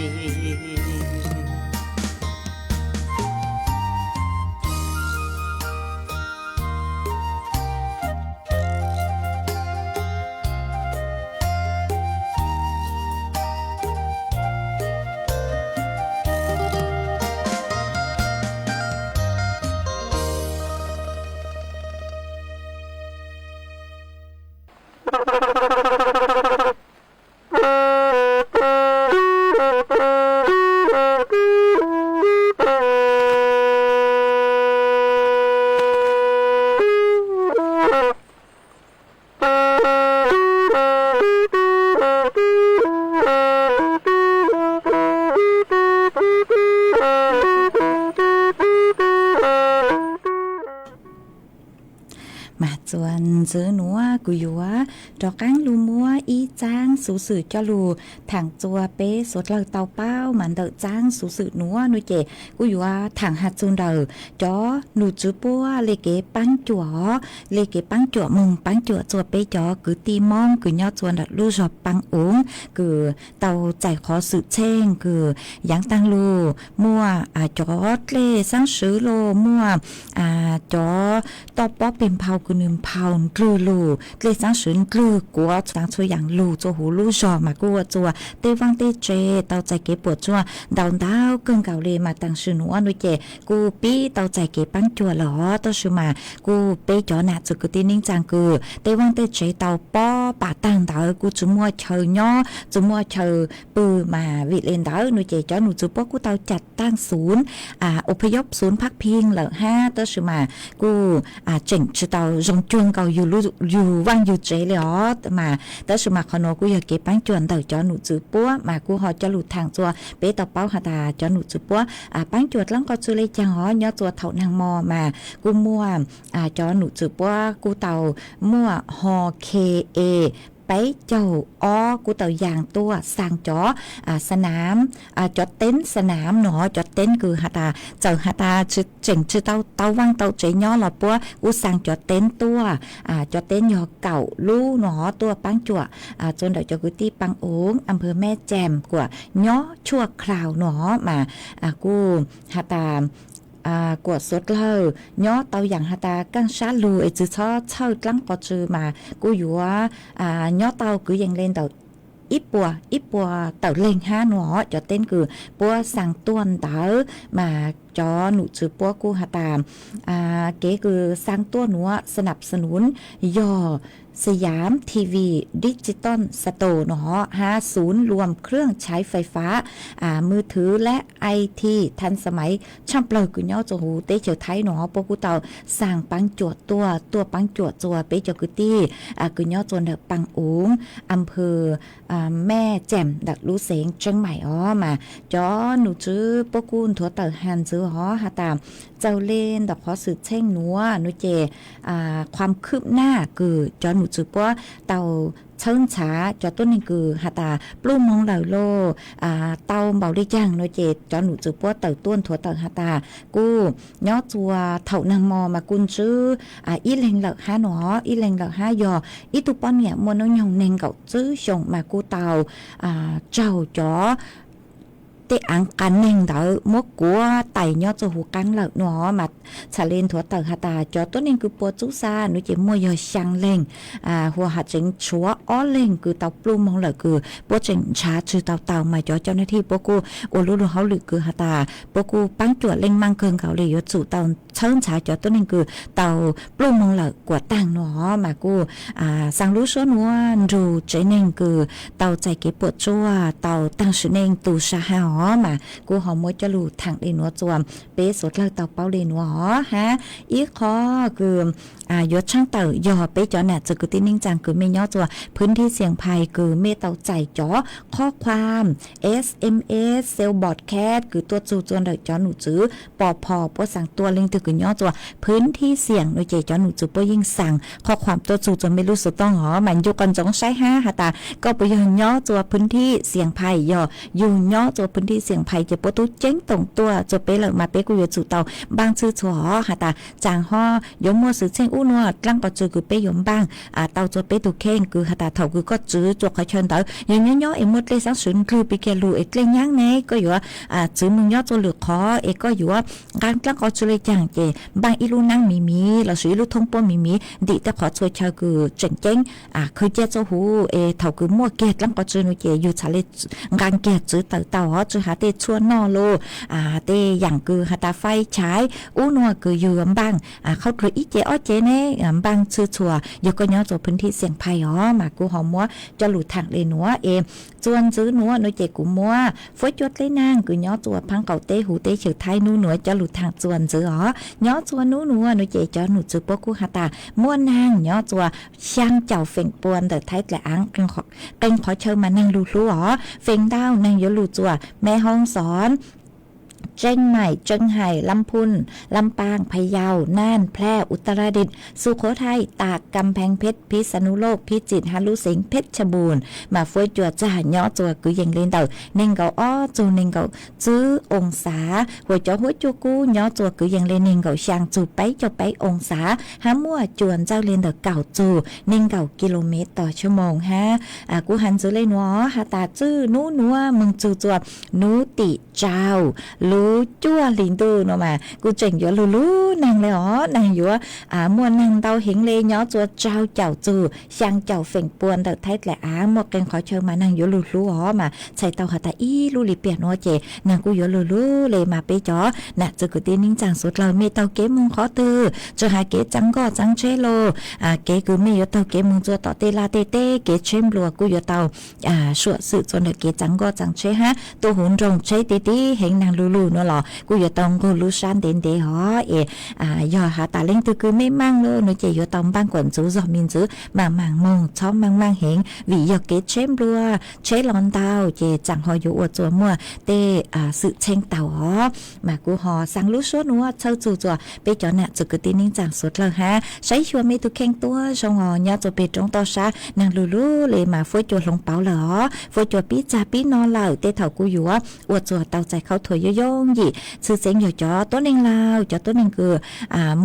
Mas txuas ntxiv nuav kuv yuav rov qaab lug muab ib txaab xuv xwm coj lug thaam txua peb suav dlawg tau paub. Mas ntawm txaab xuv xwm nuav nuav ces kuj yuav thaam has txug ntawm cov num tswv puab le kev paab cuam, le kev paab cuam moog paab cuam txua peb cov kwv tij Moob kws nyob txua ntawm lub zog Paj Uv kws tau txais qhov xwm txheej kws yaav taag lug muaj cov dlej xaab swv los muaj cov toj pob peg nphau kws nwg nphau ndlwg lug, dlej xaab swv ndlwg kuav taag txhua yaam lug txua huv lub zog mas kuj ua txua tej vaaj tej tsev tau txais kev puam tsuaj ntau ntau kawg nkaus le. Mas taam sim nuav nuav ces kuj pib tau txais kev paab cuam lawm, tab sis mas kuj peb cov nam txwv kwv tij neej tsaa kws tej vaaj tej tsev tau pob pam taag ntawd kuj tsi muaj chaw nyob tsi muaj chaw pw. Mas vim le ntawd nuav ces cov num tswv puab kuj tau cam taag xuv u pha yob xuv Phaj Pheej lawm hab, tab sis mas kuj tseem tsi tau zoo cuag nkaus yug vaaj yug tsev le os. Mas tab sis mas qhov nuav kuj yog kev paab cuam ntawm cov num tswv puab mas kuj ho coj lug thaam txua peb tau paub has tas cov num tswv puab paab cuam dlaab qhov txug le caag os. Nyob txua thaum naag mo mas kuj muaj cov num tswv puab kuj tau muaj ho khe e peb caug ob kuj tau yaam tuaj xaa cov xa nam, cov teeb xa nam nuav, cov teeb kws has tas txawm has tas tseem tsi tau tau vaaj tau tsev nyob los puab kuj xaa cov teeb tuaj, cov teeb yog kaum lub nuav tuaj paab cuam txua ntawm cov kwv tij Paj Uv, am pawg Mej Ceem kuas nyob tshuaj khlaus nuav mas kuj has tas kuas suav dlawg nyob tau yaam has tas kaaj sab lug es tsi txhob txhawj dlaab qhov txug mas kuj yuav nyob tau kwv yees le ntawm ib puas ib puas tawm leeg hab nuav. Cov teeb kws puab xaa tuaj ntawd mas cov num tswv puab kuj has tas kev kws xaa tuaj nuav xa nam xa nuv yog Siam T V Digital Store nuav hab xuv luam khrwj chaiv fais fab, mws thwv le I T than xa maiv tshaaj plawg kws nyob txua huv teb chaws Thaib nuav puab kuj tau xaa paab cuam tuaj, tuaj paab cuam txua peb cov kwv tij kws nyob txua ntawm Paj Uv, am pawg Mej Ceem ntawm lub xeev Tseeb Maim os. Mas cov num tswv puab kuj nthuav tawm has ntxiv os has tas txawm le ntawm qhov xwm txheej nuav nuav ces khuam khwb naj kws cov num tswv puab tau txhawb ntxhav cov tuab neeg kws has tas pluj moog lawm los tau npaum le caag nuav ces cov num tswv puab tawm tuaj nthuav tawm has tas kuj nyob txua thaum naag mo mas kuj ntswb ib leeg lawm hab nuav, ib leeg lawm hab yog ib tug poj niam muaj nub nyoog neeg nkaum tsib xyoos mas kuj tau tsaug cov tej aav qas neeg ntawd muab kuav tais nyob rua huv qaab lawm nua mas txhad le nthuav tawm has tas cov tuab neeg kws puas txub xa nuav ces muaj yog xyaa leeg, huam has tseev tshuav ob leeg kws tau pluj moog lawm kws puab tseem nrhav tswv tau tau mas cov coj nab thij puab kuj ua lub lug hauj lwm kws has tas puab kuj paab cuam leej maaj kawg nkaus le yuav tsum tau txhawb ntxhav cov tuab neeg kws tau pluj moog lawm kuas taag nua mas kuj xaa lub suab nuav nrug tsev neeg kws tau txais kev puam tsuaj tau taag sim neej tu sa ha os mas kuj ho muab coj lug thaam le nuav rua peb suav dlawg tau paub le nuav os hab ib qho kws yuav tshaab tawm yog peb cov nam txwv kwv tij neej tsaa kws mej nyob rua phwv thij xiam phais kws mej tau txais cov qhob qhuam, S M S, cell broadcast kws tuaj txug rua ntawm cov num tswv pos phos puab xaa tua leej twg kws nyob rua phwv thij xiam nuav ces cov num tswv puab yeej xaa qhob qhuam tuaj txug rua mej lub xuv tooj os mas ncu qhov ntsoov saib hab has tas koj puas yog nyob rua phwv thij xiam phais, yog yug nyob rua phwv thij xiam phais ces puab tub ceeb toom tuaj rua peb lawm mas peb kuj yuav tsum tau npaaj tshwj txhua os has tas tsaam ho yuav muaj xwm txheej ub nuav dlaab qhov tswv kws peb yuav npaaj tau rua peb tug kheej kws has tas thaum kws koj tswv rua qhov chaw ntawd yog nyob nyob es muaj dlej xaab swv ndlwg pig kiag lug es dlej nyaab ne koj yuav tswv moog nyob rua lwm qhov es koj yuav nqaa dlaab qhov tswv le caag ces npaaj ib lub naab miv miv lossis ib lub thoob puab miv miv ntim tej qhov txhua chaw kws tseem ceeb khwv ca rua huv es thaum kws muaj kiag dlaab qhov tswv nuav ces yug txhad le nqaa kiag tswv tawm tau os tsi has tej tshuaj noj lug tej yaam kws has tas fais chaiv ub nuav kws yug npaaj qhov dluag ib ce ob ce ne npaaj tshwj txhua yog koj nyob rua phwv thij xiam phais os mas kuj ho muab coj lug thaam le nuav es txuas ntxiv nuav nuav ces kuv muab fuab cua dleb naag kws nyob rua phaab qaum teb huv teb chaws Thaib nub nuav coj lug thaam txuas ntxiv os nyob rua nub nuav nuav ces cov num tswv puab kuj has tas muaj naag nyob rua xyaa caum feem pua ntawm Thaib dlaim aav qee qhov chaw mas naag lug hlub os feem ntau naag yuav lug rua Meb Hoob Xoob, Tseeb Maim, Tseeb Hais, Lab Phooj, Lab Paaj, Phaj Yau, Naj, Plaj, Utaradit, Xukhothai, Taam, Kam Pheej Phej, Phij Xa Nub Loj, Phij Tsim hab lub xeev Phej Cha Npum mas fuab cua txag nyob rua kwv yees le ntawm neeg nkaum ob txug neeg nkaum tsib oo xav huam cov huab cua kub nyob rua kwv yees le neeg nkaum xyaa txug peb caug peb oo xav hab muaj cua ntsawj le ntawm kaum txug neeg nkaum ki lus mev tos tshaj moos hab kuv has ntxiv le nuav has tas txwj nub nuav moog txug rua nub tim rau lub cuaj hli ntuj nuav mas kuj tseem yuav lug lub naag le os naag yuav muaj naag ntau heev le nyob rua rau caum txug xyaa caum feem pua ntawm Thaib dlaim aav muaj qee qhov chaw mas naag yuav lug hlub os mas txhais tau has tas ib lub lim piam nuav ces naag kuj yuav lug lub le mas peb cov nam txwv kwv tij neej tsaa suav dlawg mej taug kev moog qhov twg tsi has kev tsaa nkoj tsaa tsheb lug kev kws mej yuav taug kev moog rua tom tej laj tej teb kev tsheb nplua kuj yuav tau suam xwm rua ntawm kev tsaa nkoj tsaa tsheb hab tuaj huv nroog tsheb ti ti heev naag lug lug nuav los kuj yuav tau nqug lub sab ntev ntev os es yog has tas leej twg kws mej maaj lug nuav ces yuav tau npaaj kuam ntxuv zog me ntxwv maam maam moog txhob maaj maaj heev vim yog kev tsheb nplua tsheb los ntau ces tsaam ho yuav ua rua muaj tej xwm txheej tau os mas kuj ho xaa lub suab nuav txhawb txug rua peb cov nam txwv kwv tij neej tsaa suav dlawg hab saib xyuas mej tug kheej tuab zoo os nyob rua peg roob toj sab naag lug lub le mas fuab cua hloov pauv lawm os fuab cua pib txag pib no lawm tej thaum kuj yuav ua rua tau txais khaub thuas yooj yooj yim tshwj xeeb yog cov tuab neeg laug cov tuab neeg kws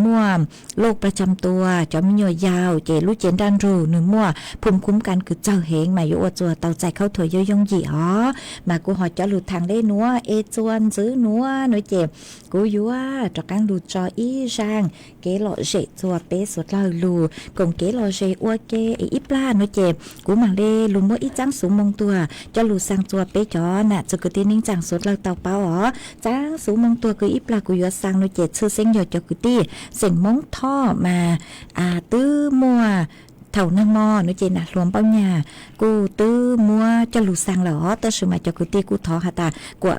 muaj loj paj tsam tua cov me nyuam yaus ces lub cev nraj nrug nwg muaj phum khum kas kws txawg heev mas yuav ua rua tau txais khaub thuas yooj yooj yim os mas kuj ho coj lug thaam le nuav es txuas ntxiv nuav nuav ces kuv yuav rov qaab lug tso ib zaaj kev lom zem rua peb suav dlawg lug koom kev lom zem ua ke es ib plag nuav ces kuv maam le lug muab ib tsaab xuv moo tuag coj lug xaa rua peb cov nam txwv kwv tij neej tsaa suav dlawg tau paub os tsaab xuv moo tuag kws ib plag kuv yuav xaa nuav ces tshwj xeeb yog cov kwv tij xeem Moob Thoj mas twb muaj thaum naag mo nuav ces nam hluas Npauj Nyag kuj twb muab coj lug xaa lawm os tab sis mas cov kwv tij kuj thov has tas kuam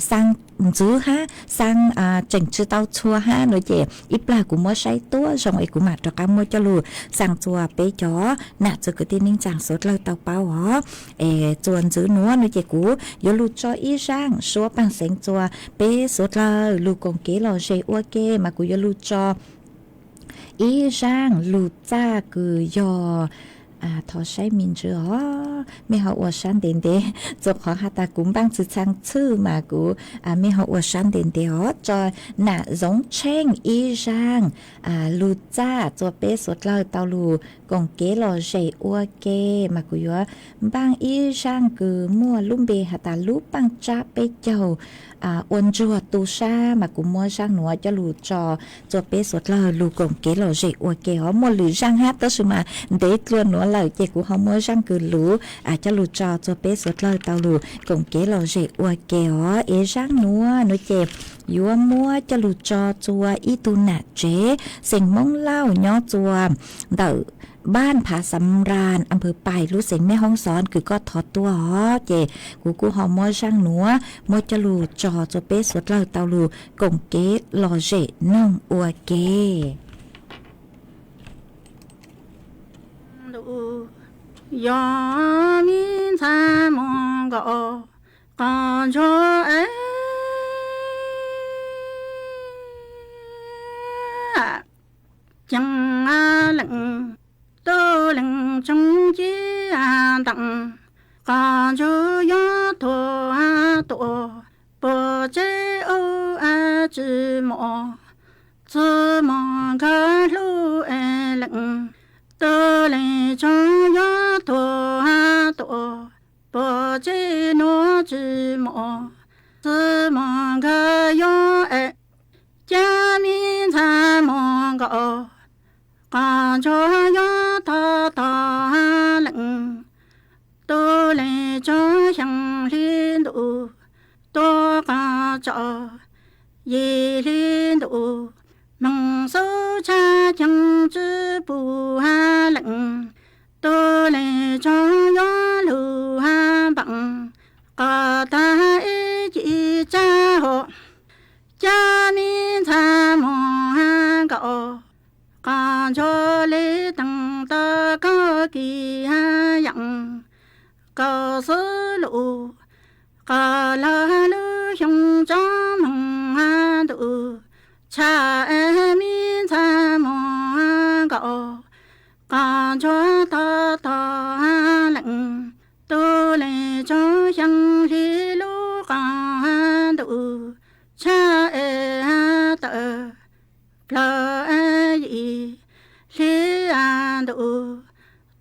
xaa ntxiv hab xaa tseem tsi tau txhua hab nuav ces ib plag kuv muab saib tuab zoo es kuv maam rov qaab muab coj lug xaa rua peb cov nam txwv kwv tij neej tsaa suav dlawg tau paub os es txuas ntxiv nuav nuav ces kuv yuav lug tso ib zaaj suab paaj xeev rua peb suav dlawg lug koom kev lom zem ua ke mas kuv yuav lug tso ib zaaj lug txaj kws yog Thov saib me ntsis os, mej ho ua sab ntev ntev, txhua qhov has tas kuv npaaj txwv txhaj txhwj mas kuv, mej ho ua sab ntev ntev os. Tso Nam Zoov Tsheej ib zaaj lug txaj rua peb suav dlawg tau lug koom kev lom zem ua ke, mas kuv yuav npaaj ib zaaj kws muaj lub npe has tas lub paaj tsab peb caug ua ntsuag tu sab, mas kuv muab zaaj nuav coj lug tso rua peb suav dlawg lug koom kev lom zem ua ke os. Muaj lwm zaaj hab tab sis mas ntev dlua nuav lawm ces kuv ho muab zaaj kws luv coj lug tso rua peb suav dlawg tau lug koom kev lom zem ua ke os. Es zaaj nuav nuav ces yuav muab coj lug tso rua ib tug nam tsev xeem Moob Lauj nyob rua ntawm npab Phav Xam Ras, am pawg Pais, lub xeem Mej Hoob Xov kws koj thov tuaj os. Ces kuv kuj ho muab zaaj nuav muab coj lug tso rua peb suav dlawg tau lug koom kev lom zem noog ua ke. Yog mi ntxhais muaj nkaus qhov ntsuag es ceev leej, tub leej tsoom ci ntees, qhov ntsuag yuav tuag tuaj puag tsev ub tsi muaj, tsi muaj nkawd hlub es leej, tub leej tsoom yuav tuag tuaj puag tsev nuav tsi muaj, tsi muaj nkawd yuav es. Cas mi ntxhais muaj nkaus qhov ntsuag yuav tog tog leej, tub leej tsoom xyaa hli ntuj tuaj qhov tso, yim hli ntuj moog xub tshab ceev tsi pum leej, tub leej tsoom yuav lug npaam, qhov tag ib ci tsab hua. Cas mi ntxhais muaj nkaus qhov ntsuag le teem tau koj kis yaam, koj xwb lug qhov lug lub xyoo tsob moog ntuj tshab es mi ntxhais muaj nkaus qhov ntsuag tog tog leej, tub leej tsoom xyaa hli lub qhov ntuj tshab es tawm plawg yim hli ntuj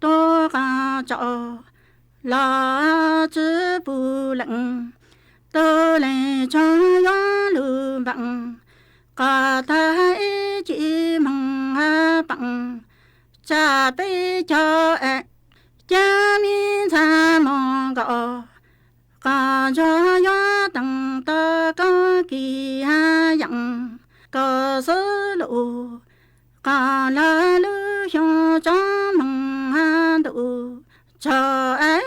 tuaj qhov tso, los tsi pum leej, tub leej tsoom yuav lug npaam, qhov tag ib ci moog npaam tsab peb caug es. Cas mi ntxhais muaj nkaus qhov ntsuag yuav teem tau koj kis yaam, koj xwb lug qhov lug lub xyoo tsob moog ntuj tshab es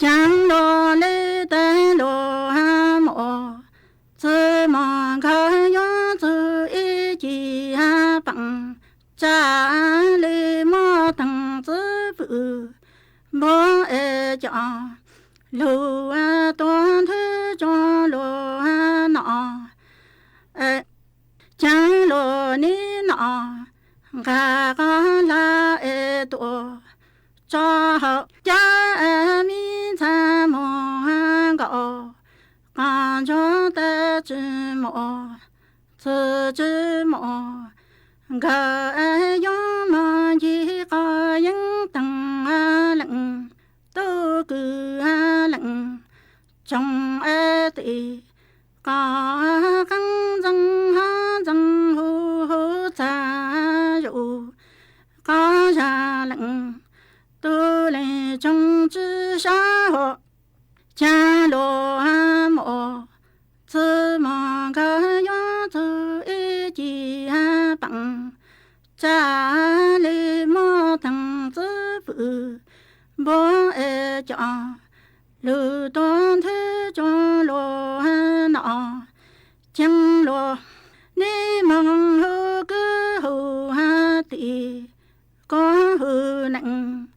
ceev luag le teeb luag muaj, tsi muaj nkawd yuav txug ib ci paam, tsab le muaj teem txwv fwm npua es cov lug tuaj nthwv tso luag no. Ceev luag nib no nqag qhov lag es tuaj tso hauv. Cas mi ntxhais muaj nkaus qhov ntsuag tag tsi muaj, txwv tsi muaj, nkawd yuav mog ncig qhov yeeb teeg leej, tub kws leej, tsoom es tim qhov qeej ntxeev hov ntxeev huv huv txag zuj, qhov zag leej, tub leej tsoom tsi sab hua. Cas luag muaj, tsi muaj nkawd yuav txug ib ci paam, tsab le muaj teem txwv fwm npua es cov lug tuaj nthwv tso luag no. Ceev luag nib moog huv kwv huv ha tim, kuv huv neej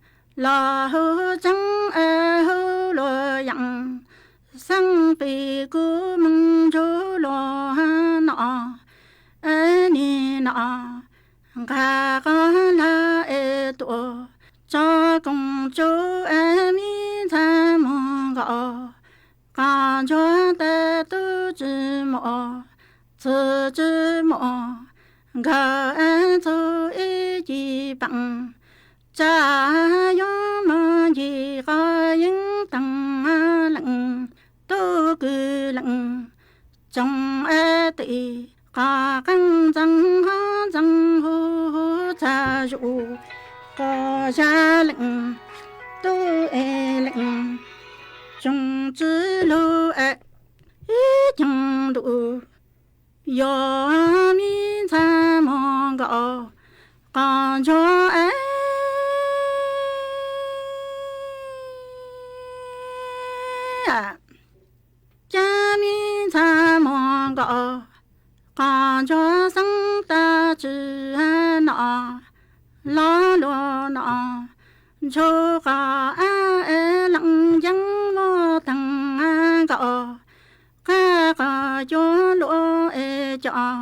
los huv tseeb es huv luag yaam, xeeb pim kuv moog nrug luag no. Es nim no ntawd tub tsis muaj, txwv tsis muaj, nkawd txug ib cim peem, tsam yuav muaj ncig qhov yeeb teem leej, tub kwv leej, tsoom tis qhov qeej ntxeev hov ntxeev huv huv txag zuj, qhov zaj leej, tub es leej, tsoom tswv lug es ib ceeg ntuj, yog mi ntxhais muag nkaus qhov ntsuag es cas mi ntxhais muag nkaus qhov ntsuag xeeb tag tsi no, los luag no, ntsuag qhov leej yeeb muaj teeg nkaus, qab qhov cua luaj es cov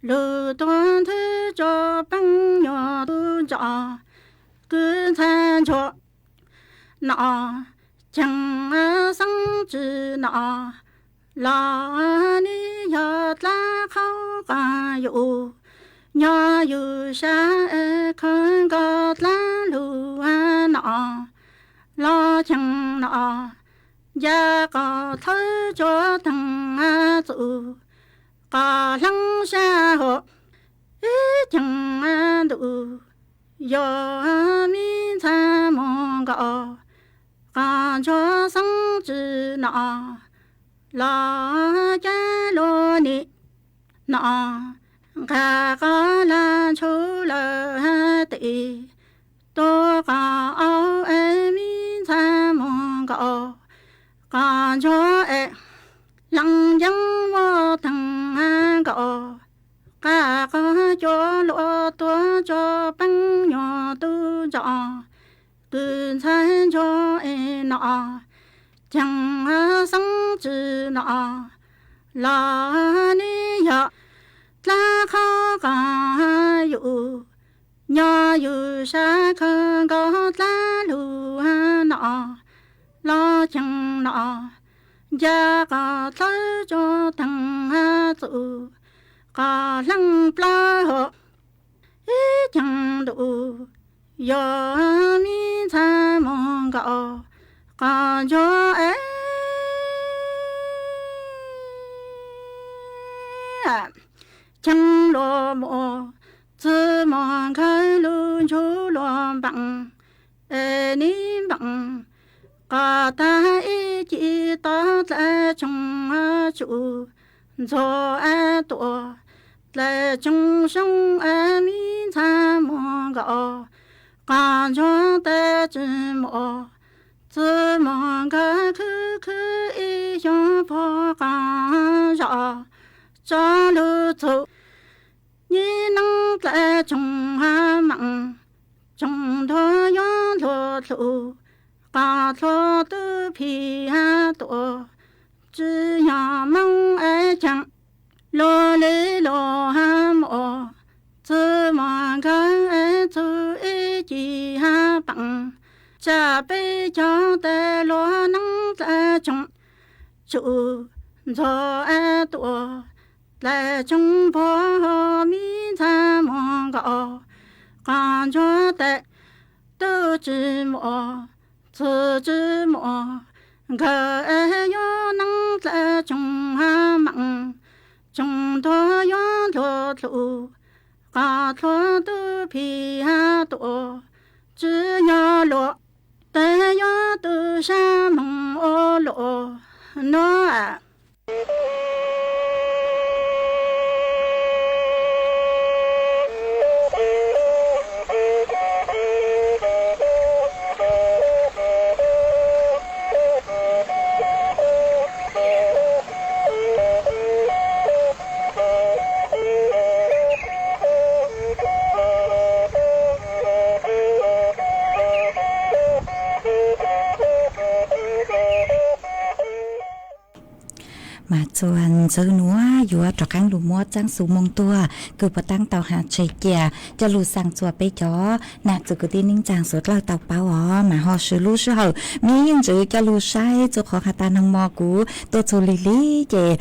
lug tuag nthwv tso peeb nyuag tub ntsos, kwv ntxhais ntsuag no, ceev xeeb tsi no, los nws yog dlaab qhov qhov yus, nyob yus sab khaws nkaus dlaab lug no, los ceev no, nca qhov dlawb tso teeg txuj, qhov dleeg sab huv ib ceeg ntuj, yog mi ntxhais muag nkaus qhov ntsuag xeeb tsi no, los cas luag nim no, nqa qhov lag ntshuj lawm tes, tuag qhov au es mi ntxhais muag nkaus qhov ntsuag es leej yeeb muaj teeg nkaus, qab qhov cua luaj tuag tso peeb nyuag tub ntsos, kwv ntxhais ntsuag es no, ceev xeeb tsi no, los nws yog dlaab qhov qhov yus, nyob yus sab khaws nkaus dlaab lug no, los ceev no, nca qhov dlawb tso teeg txuj, qhov dleeg plaws huv ib ceeg ntuj, yog mi ntxhais muag nkaus qhov ntsuag es ceev luag muaj, txwv muaj nkawd lug ntsug luag npeem, es nws npeem qhov tag ib cim tod dlaim tsoog tsum, ntxuag tuaj dlaim tsoog zoo es mi ntxhais muag nkaus qhov ntsuag tes tsi muaj, txwv muaj nkawd khwv khwv ib xyoos puag qhov zos tso lug txug nyiaj neeb dlaim tsoog meem, tsoom ntuag yuav ntuag dlhum, qhov dlhua tub phim tuaj, tsi yog moog es ceev luag li luag muaj, txwv muaj nkawd es txug ib cim peem, tsam peb cov tes luag neeb dlaim tsoog tsum, ntxuag tuaj dlaim tsoog puag mi ntxhais muag nkaus qhov ntsuag tes tub tsi muaj, txwv tsi muaj, nkawd es yuav neeb dlaim tsoog meem, tsoom ntuag yuav ntuag dlhum, qhov dlhua tub phim tuaj, tsi yog luag tes yuav tu sab moog ua luaj nuav. Mas txuas ntxwv nuav yuav rov qaab lug muab txaab xuv moo tuag kws puag taab tau has tseg cia coj lug xaa txuas peb cov nam txwv kwv tij neej tsaa suav dlawg tau paub os. Mas ho swv lub sij hawm me ntsis coj lug saib txug qhov has tas nag hmo kuv tuaj txug lig lig ces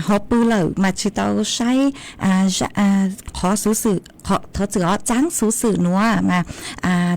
ho pw lawm mas tsis tau saib qhov xuv xwm, thov txwm os, txaab xuv xwm nuav mas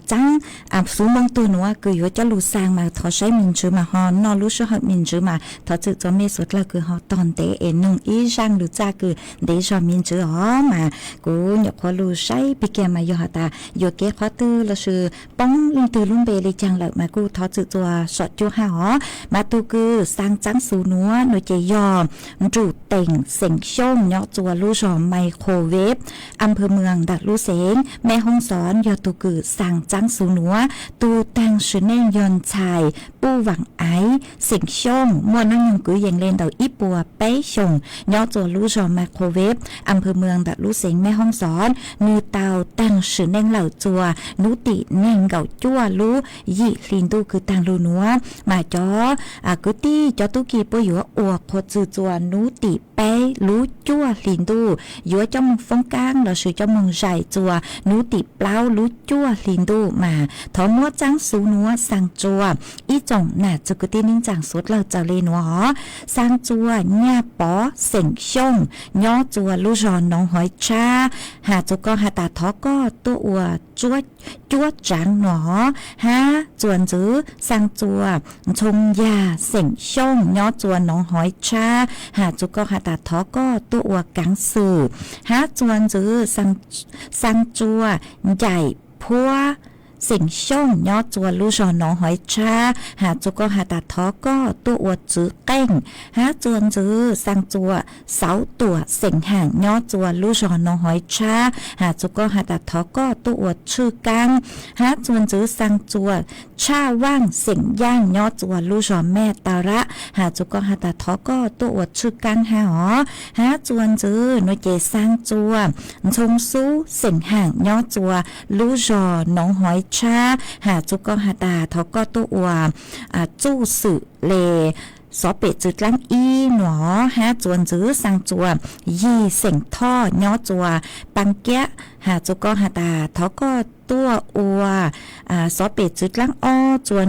txaab xuv moo tuag nuav kws yuav coj lug xaa mas thov saib me ntsis mas ho noj lub sij hawm me ntsis mas thov txwm txuas mej suav dlawg kws ho tog ntev es noog ib zaaj lug txaj kws ntev zog me ntsis os. Mas kuv nyuam qhuav lug saib pig kiag mas yog has tas yuam kev qhov twg lossis poob leej twg lub npe le caag lawm mas kuj thov txwm txuas som cuab hab os. Mas tug kws xaa txaab xuv nuav nua ces yog Nrum Teem xeem Xyooj nyob txua lub zog Microwave, am pawg Muas ntawm lub xeev Mej Hoob Xov yog tug kws xaa txaab xuv nuav. Tug taag sim neej yog ntxhais Puj Vaam Aiv xeem Xyooj muaj nub nyoog kwv yees le ntawm ib puas peb xyoos nyob txua lub zog Microwave, am pawg Muas ntawm lub xeev Mej Hoob Xov. Nwg tau taag sim neej lawm txua nub tim neeg nkaum cuaj lub yim hli ntuj kws taag lug nuav. Mas cov kwv tij cov tub ki puab yuav ua qhuas txwm txua nub tim peb lub cuaj hli ntuj yuav coj moog foob kaab lossis coj moog zais txua nub tim plaub lub cuaj hli ntuj mas thov muab txaab xuv nuav xaa txua ib tsoom nam txwv kwv tij neej tsaa suav dlawg txawm le nuav os. Xaa txua Nyaj Pov xeem Xyooj nyob txua lub zog Noov Haiv Tshab, has txug koj has tas thov koj tuaj ua cuab tsaav nuav os. Hab txua ntxwv xaa txua Ntxhoo Yag xeem Xyooj nyob txua Noov Haiv Tshab, has txug koj has tas thov koj tuaj ua kaav xwm. Hab txua ntxwv xaa txua Ncaim Phuab xeem Xyooj nyob txua lub zog Noov Haiv Tshab, has txug koj has tas thov koj tuaj ua tswv qeej. Hab txua ntxwv xaa txua Xauv Tuam xeem Haam nyob txua lub zog Noov Haiv Tshab, has txug koj has tas thov koj tuaj ua tshwj kaab. Hab txua ntxwv xaa txua Tshaj Vaaj xeem Yaaj nyob txua lub zog Mej Tau Rab, has txug koj has tas thov koj tuaj ua tshwj kaab hab os. Hab txua ntxwv nua ces xaa txua Ntxhoo Xub xeem Haam nyob txua lub zog Noov Haiv Tshab, has txug koj has tas thov koj tuaj ua txuj xwm le xov pem txwv dlaab ib nuav. Hab txua ntxwv xaa txua Yig xeem Thoj nyob txua Paab Kiab, has txug koj has tas thov koj tuaj ua xov pem txwv dlaab ob txua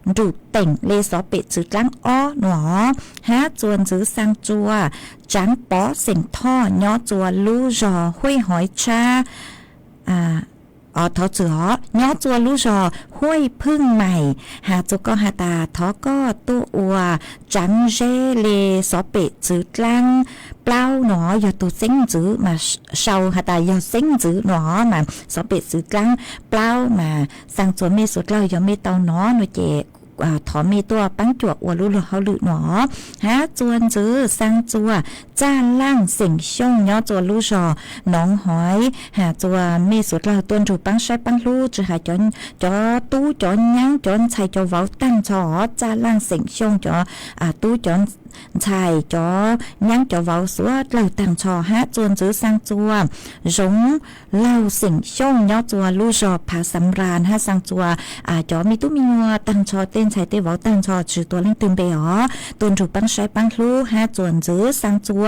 Nrum Teem le xov pem txwv dlaab ob nuav. Hab txua ntxwv xaa txua Tsaav Pov xeem Thoj nyob txua lub zog Huaj Haiv Tshab, thov txwm os, nyob txua lub zog Huaj Phwj Maim, has txug koj has tas thov koj tuaj ua Tsaav Zeb le xov pem txwv dlaab plaub nuav. Yog tug xeeb ntxwv mas sau has tas yog xeeb ntxwv nuav mas xov pem txwv dlaab plaub mas xaa txua mej suav dlawg yog mej tau nov nuav ces thov mej tuaj paab cuam ua lub luag hauj lwm nuav. Hab txua ntxwv xaa txua Txaj Laaj xeem Xyooj nyob txua lub zog Noov Haiv, has txua mej suav dlawg tuaj nrug paab saib paab hlub tsi has cov tub cov nyaab cov ntxhais cov vauv taag nrho os. Txaj Laaj xeem Xyooj cov tub cov ntxhais cov nyaab cov vauv suav dlawg taag nrho. Hab txua ntxwv xaa txua Zoov Laug xeem Xyooj nyob txua lub zog Phav Xam Ras, hab xaa txua cov me tub me nyuam taag nrho, tej ntxhais tej vauv taag nrho tsi tuav leej twg npe os, tuaj nrug paab saib paab hlub. Hab txua ntxwv xaa txua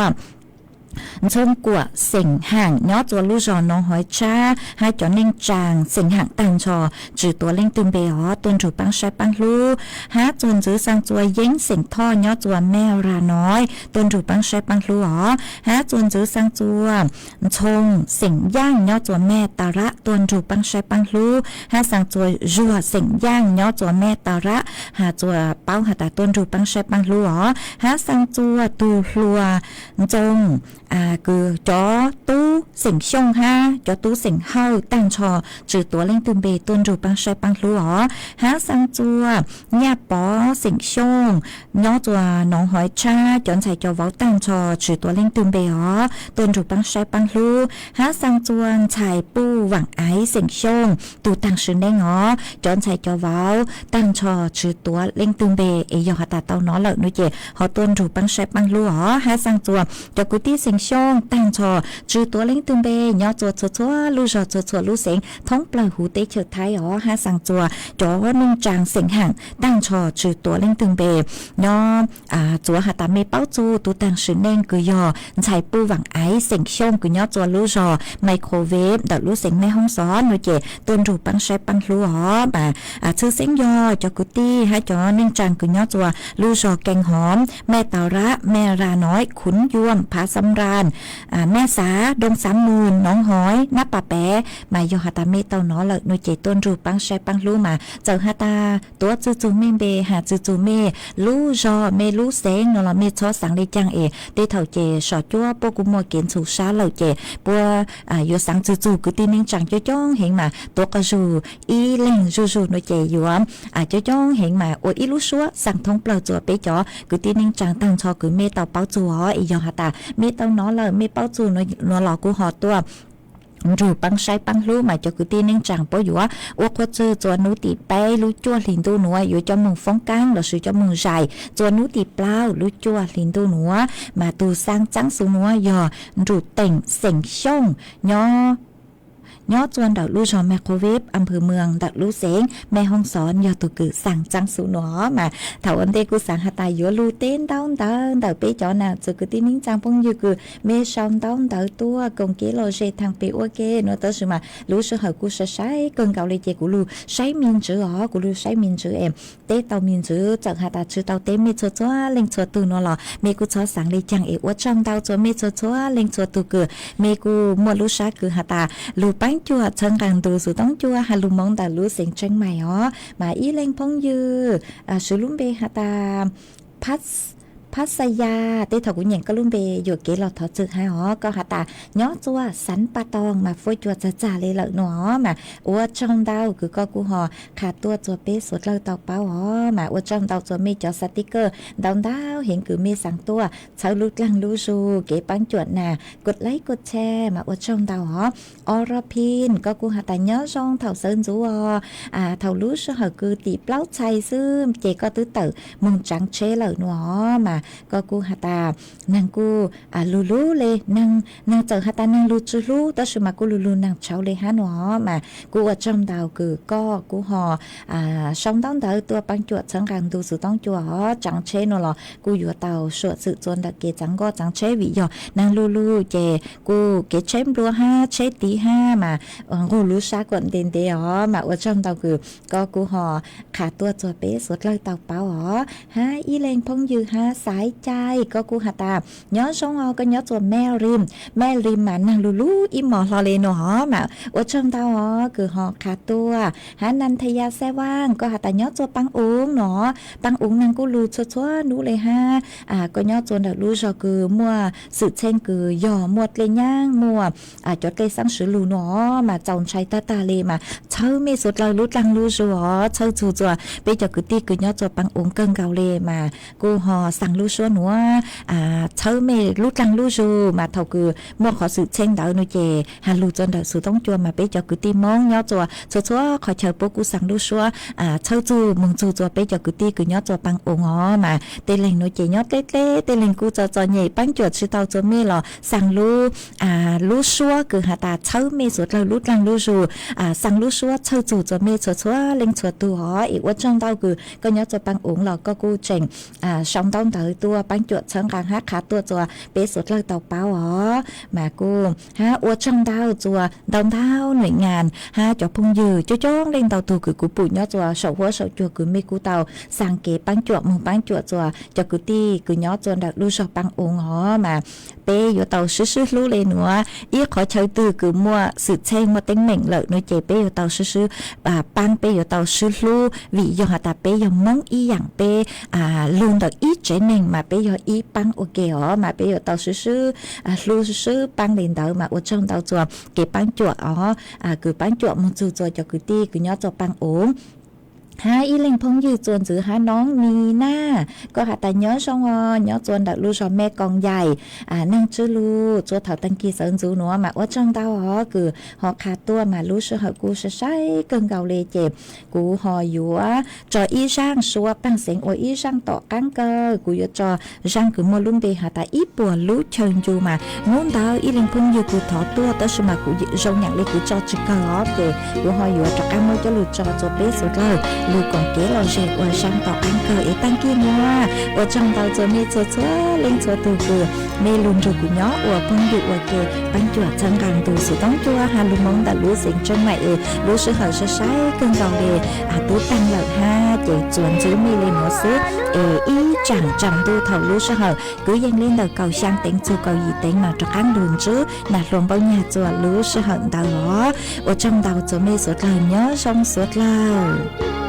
Ntxhoo Kuam xeem Haam nyob txua lub zog Noov Haiv Tshab, hab cov neej tsaa xeem Haam taag nrho tsi tuav leej twg npe os, tuaj nrug paab saib paab hlub. Hab txua ntxwv xaa txua Yeeb xeem Thoj nyob txua Mej Ras Noiv, tuaj nrug paab saib paab hlub os. Hab txua ntxwv xaa txua Ntxhoo xeem Yaaj nyob txua Mej Tau Rab, tuaj nrug paab saib paab hlub. Hab xaa txua Zuag xeem Yaaj nyob txua Mej Tau Rab, has txua paub has tas tuaj nrug paab saib paab hlub os. Hab xaa txua tug hluas Ntxoo, kws cov tub xeem Xyooj hab cov tub xeem Hawj taag nrho tsi tuav leej twg npe, tuaj nrug paab saib paab hlub os. Hab xaa txua Nyaj Pov xeem Xyooj nyob txua Noov Haiv Tshab, cov ntxhais cov vauv taag nrho tsi tuav leej twg npe os, tuaj nrug paab saib paab hlub. Hab xaa txua ntxhais Puj Vaam Aiv xeem Xyooj tug taag sim neej os, cov ntxhais cov vauv taag nrho tsi tuav leej twg npe, es yog has tas tau nov lawm nuav ces ho tuaj nrug paab saib paab hlub os. Hab xaa txua cov kwv tij xeem Xyooj tag nrho, tsis tuav leej twg npe, nyob txua txhua txhua lub zog txhua txhua lub xeev thoob plaws huv teb chaws Thaib os, hab xaa txua cov neej tsaa xeem haam tag nrho tsis tuav leej twg npe. Nyob txuav has tas mej paub txug tug taag sim neej kws yog ntxhais Puj Vaam Aiv xeem Xyooj kws nyob txua lub zog Microwave ntawm lub xeev Mej Hoob Xov nuav ces tuaj nrug paab saib paab hlub os. Mas tshwj xeeb yog cov kwv tij hab cov neej tsaa kws nyob txua lub zog Keej Hov, Mej Tau Rab, Mej Ra Noiv, Khuv Yuam, Phav Xam Raa, Mej Xav, Doo Xav Mws, Noov Hoiv, Nab Pas Pev, mas yog has tas mej tau nov lawm nuav ces tuaj nrug paab saib paab hlub. Mas txawm has tas tuav tsi txug mej npe, has tsi txug mej lub zog, mej lub xeev nuav los mej txhob xaav le caag es tej thaum ces sov cuab puab kuj muaj kev ntxhov sab lawm ces puab yuav xaav tsi txug kwv tij neej tsaa coob coob heev mas tuav quas zug ib leeg zuj zug nuav ces yuav coob coob heev mas ua ib lub suab xaa thoob plaws txua peb cov kwv tij neej tsaa tag nrho kws mej tau paub txug os. Es yog has tas mej tau nov lawm mej paub txug nuav los kuj ho tuaj nrug paab saib paab hlub mas cov kwv tij neej tsaa puab yuav ua qhua txug txua nub tim peb lub cuaj hli ntuj nuav yuav coj moog foob kaab lossis coj moog zais txua nub tim plaub lub cuaj hli ntuj nuav. Mas tug xaa tsaab xuv nuav yog Nruj Teem xeem Xyooj nyob txua ntawm lub zog Mej Qhov Veb, am phwv Mws ntawm lub xeev Mej Hoob Xov yog tug kws xaa tsaab xuv nuav. Mas thaum ua ntej kuj xaav has tas yuav lug teb ntaub ntawv ntawm peb cov nam txiv kwv tij neej tsaa phooj ywg kws mej sau ntaub ntawv tuaj koom kev lom zem thaam pem ua ke nuav tab sis mas lub sij hawm kuj sai sai kawg nkaus le ces kuv lug saib me ntsis os, kuv lug saib me ntsis es teb tau me ntsis. Txawm has tas tsi tau teb mej txhua txhua leej txhua tug nuav los mej kuj txhob xaav le caag es ua tsaug ntau txua mej txhua txhua leej txhua tug kws mej kuj muaj lub sab kws has tas lug paab cuam txhawb nqaa ntu xuv toob cua has lug moov ntawm lub xeev Tsheeb Maim os. Mas ib leeg phooj ywg swv lub npe has tas Phab Xa Ya, tej thaum kuv nyeem koj lub npe yuam kev los thov txim hab os. Koj has tas nyob txua Xav Pa Too mas fuab cua txag txag le lawm nuav os. Mas ua tsaug ntau kws koj kuj ho qha tuaj txua peb suav dlawg tau paub os. Mas ua tsaug ntau txua mej cov xav tib kawg ntau ntau heev kws mej xaav tuaj txhawb lub dlaag lub zug kev paab cuam nas kuj laib kuj tshaj mas ua tsaug ntau os. Ora Pin, koj kuj has tas nyob zoo thaum sawv ntxuv os, thaum lub sij hawm kws tim plaub txhais xwb ces koj twb tawm moog tsaav tsheb lawm nuav os. Mas koj kuj has tas naag kuj lug lug le, naag txawm has tas naag lug tsi hlub tab sis mas kuj lug lug naag tshauv le hab nuav os. Mas kuj ua tsaug ntau kws koj kuj ho sau ntaub ntawv tuaj paab cuam txhawb nqaa ntu xuv toob cua os. Tsaav tsheb nuav los kuj yuav tau suam xwm txua ntawm kev txaav nkoj txaav tsheb vim yog naag lug lug ces kuj kev tsheb nplua hab tsheb tiv hab mas nqug lub sab kuam ntev ntev os. Mas ua tsaug ntau kws koj kuj ho qha tuaj txua peb suav dlawg tau paub os. Hab ib leeg phooj ywg hab Xaiv Cai, koj kuj has tas nyob zoo os, koj nyob txua Mej Rim. Mej Rim mas naag lug lug ib mos hlo le nuav os. Mas ua tsaug ntau os kws ho qha tuaj. Hab Nantaya Xeeb Vaaj, koj has tas nyob txua Paab Ung nuav os. Paab Ung naag kuj lug txhua txhua nub le hab koj nyob txua ntawm lub zog kws muaj xwm txheej kws yog muaj dlej nyaab muaj cov dlej xaab swv lug nuav os. Mas txaus ntshai tag tag le mas txhawb mej suav dlawg lub dlaag lub zug os. Txhawb txug txua peb cov kwv tij kws nyob txua Paab Ung kawg nkaus le mas kuj ho xaa lub suab nuav txhawb mej lub dlaag lub zug. Mas thaum kws muaj qhov xwm txheej ntawd nuav ces has lug txua ntawm xuv toob cua mas peb cov kwv tij Moob nyob txua txhua txhua qhov chaw puab kuj xaa lub suab txhawb txug moog txug txua peb cov kwv tij kws nyob txua Paab Ung os. Mas tej leeg nuav ces nyob dleb dleb, tej leeg kuj txom txom nyem paab cuam tsi tau txua mej los xaa lub lub suab kws has tas txhawb mej suav dlawg lub dlaag lub zug, xaa lub suab txhawb txug txua mej txhua txhua leej txhua tug os. Es ua tsaug ntau kws koj nyob txua Paab Ung los koj kuj tseem sau ntaub ntawv tuaj paab cuam txhawb nqaa hab qha tuaj txua peb suav dlawg tau paub os. Mas kuj hab ua tsaug ntau txua ntau ntau nuam nyas hab cov phooj ywg coob coob leej ntau tug kws kuv pum nyob txua saum huab saum cua kws mej kuj tau xaa kev paab cuam moog paab cuam txua cov kwv tij kws nyob txua ntawm lub zog Paab Ung os. Mas peb yuav tau sib sib hlub le nuav. Ib qhov chaw twg kws muaj xwm txheej muaj teeb meem lawm nuav ces peb yuav tau sib sib paab, peb yuav tau sib hlub vim yog has tas peb yog Moob ib yaam, peb lug ntawm ib tsev neeg mas peb yog ib paab ua ke os. Mas peb yuav tau sib sib hlub sib sib paab le ntawd. Mas ua tsaug ntau txua kev paab cuam os, kws paab cuam moog txug txua cov kwv tij kws nyob txua Paab Ung. Hab ib leeg phooj ywg txuas ntxiv hab noob Ni Naj, koj has tas nyob zoo os, nyob txuas ntawm lub zos Mes Koos Yaim, neeg tswj lug txuas thaum tag kis sawv ntxuv nuav mas ua tsaug ntau os kws ho qha tuaj mas lub sij hawm kuj sai sai kawg nkaus li ces kuv ho yuav tso ib zaaj suav paag xeev ua ib zaaj tom qaab kawg, kuv yuav tso zaaj kws muaj lub npe has tas ib puas lub chaw ncu mas hnub ntawd ib leeg phooj ywg kws thov tuaj tab sis mas kuv zoo nyaam li kuv tso tsis kawg os ces kuv ho yuav rov qaab muab coj lug tso txuas peb suav dlawg lug koom kev lom zem ua zaaj tom qaab kawg es tag kis nuav ua tsaug ntau txuas mej txhua txhua leej txhua tug kws mej lug nrug kuv nyob ua phooj ywg ua ke paab cuam txhawb nqaa ntu xuv toob cua has lug moov ntawm lub xeev Tsheeb Maim es lub sij hawm sai sai kawg nkaus li tub taag lawm hab ces txuas ntxiv mej li nuav xwb es ib tsaam tsaam ntuj thaum lub sij hawm kwv yees li ntawm kaum xyaa teev txug kaum yim teev mas rov qaab lug ntsib nam hluas Npauj Nyag txuas lub sij hawm ntawd os. Ua tsaug ntau txuas mej suav dlawg nyob zoo suav dlawg.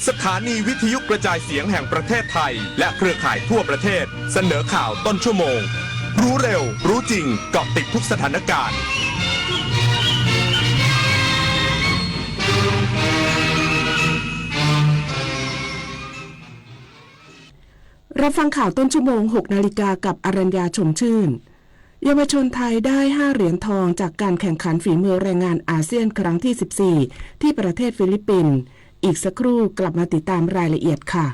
สถานีวิทยุกระจายเสียงแห่งประเทศไทยและเครือข่ายทั่วประเทศเสนอข่าวต้นชั่วโมง รู้เร็ว รู้จริง เกาะติดทุกสถานการณ์ รับฟังข่าวต้นชั่วโมง หกนาฬิกา กับอรัญญา ชมชื่น เยาวชนไทยได้ ห้า เหรียญทอง จากการแข่งขันฝีมือแรงงานอาเซียนครั้งที่ สิบสี่ ที่ประเทศฟิลิปปินส์ อีกสักครู่กลับมาติดตามรายละเอียดค่ะ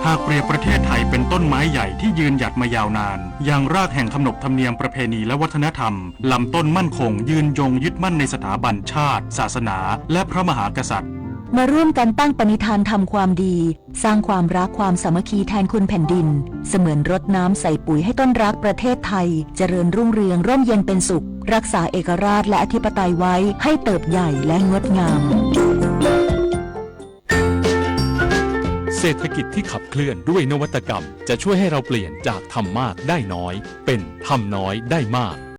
หากเปรียบประเทศไทยเป็นต้นไม้ใหญ่ที่ยืนหยัดมายาวนาน ยังรากแห่งขนบธรรมเนียมประเพณีและวัฒนธรรม ลำต้นมั่นคง ยืนยงยึดมั่นในสถาบันชาติ ศาสนา และพระมหากษัตริย์ มาร่วมกันตั้งปณิธานทำความดี สร้างความรักความสามัคคีแทนคุณแผ่นดิน เสมือนรดน้ำใส่ปุ๋ยให้ต้นรักประเทศไทย เจริญรุ่งเรืองร่มเย็นเป็นสุข รักษาเอกราชและอธิปไตยไว้ให้เติบใหญ่และงดงาม เศรษฐกิจที่ขับเคลื่อนด้วยนวัตกรรม จะช่วยให้เราเปลี่ยนจากทำมากได้น้อย เป็นทำน้อยได้มาก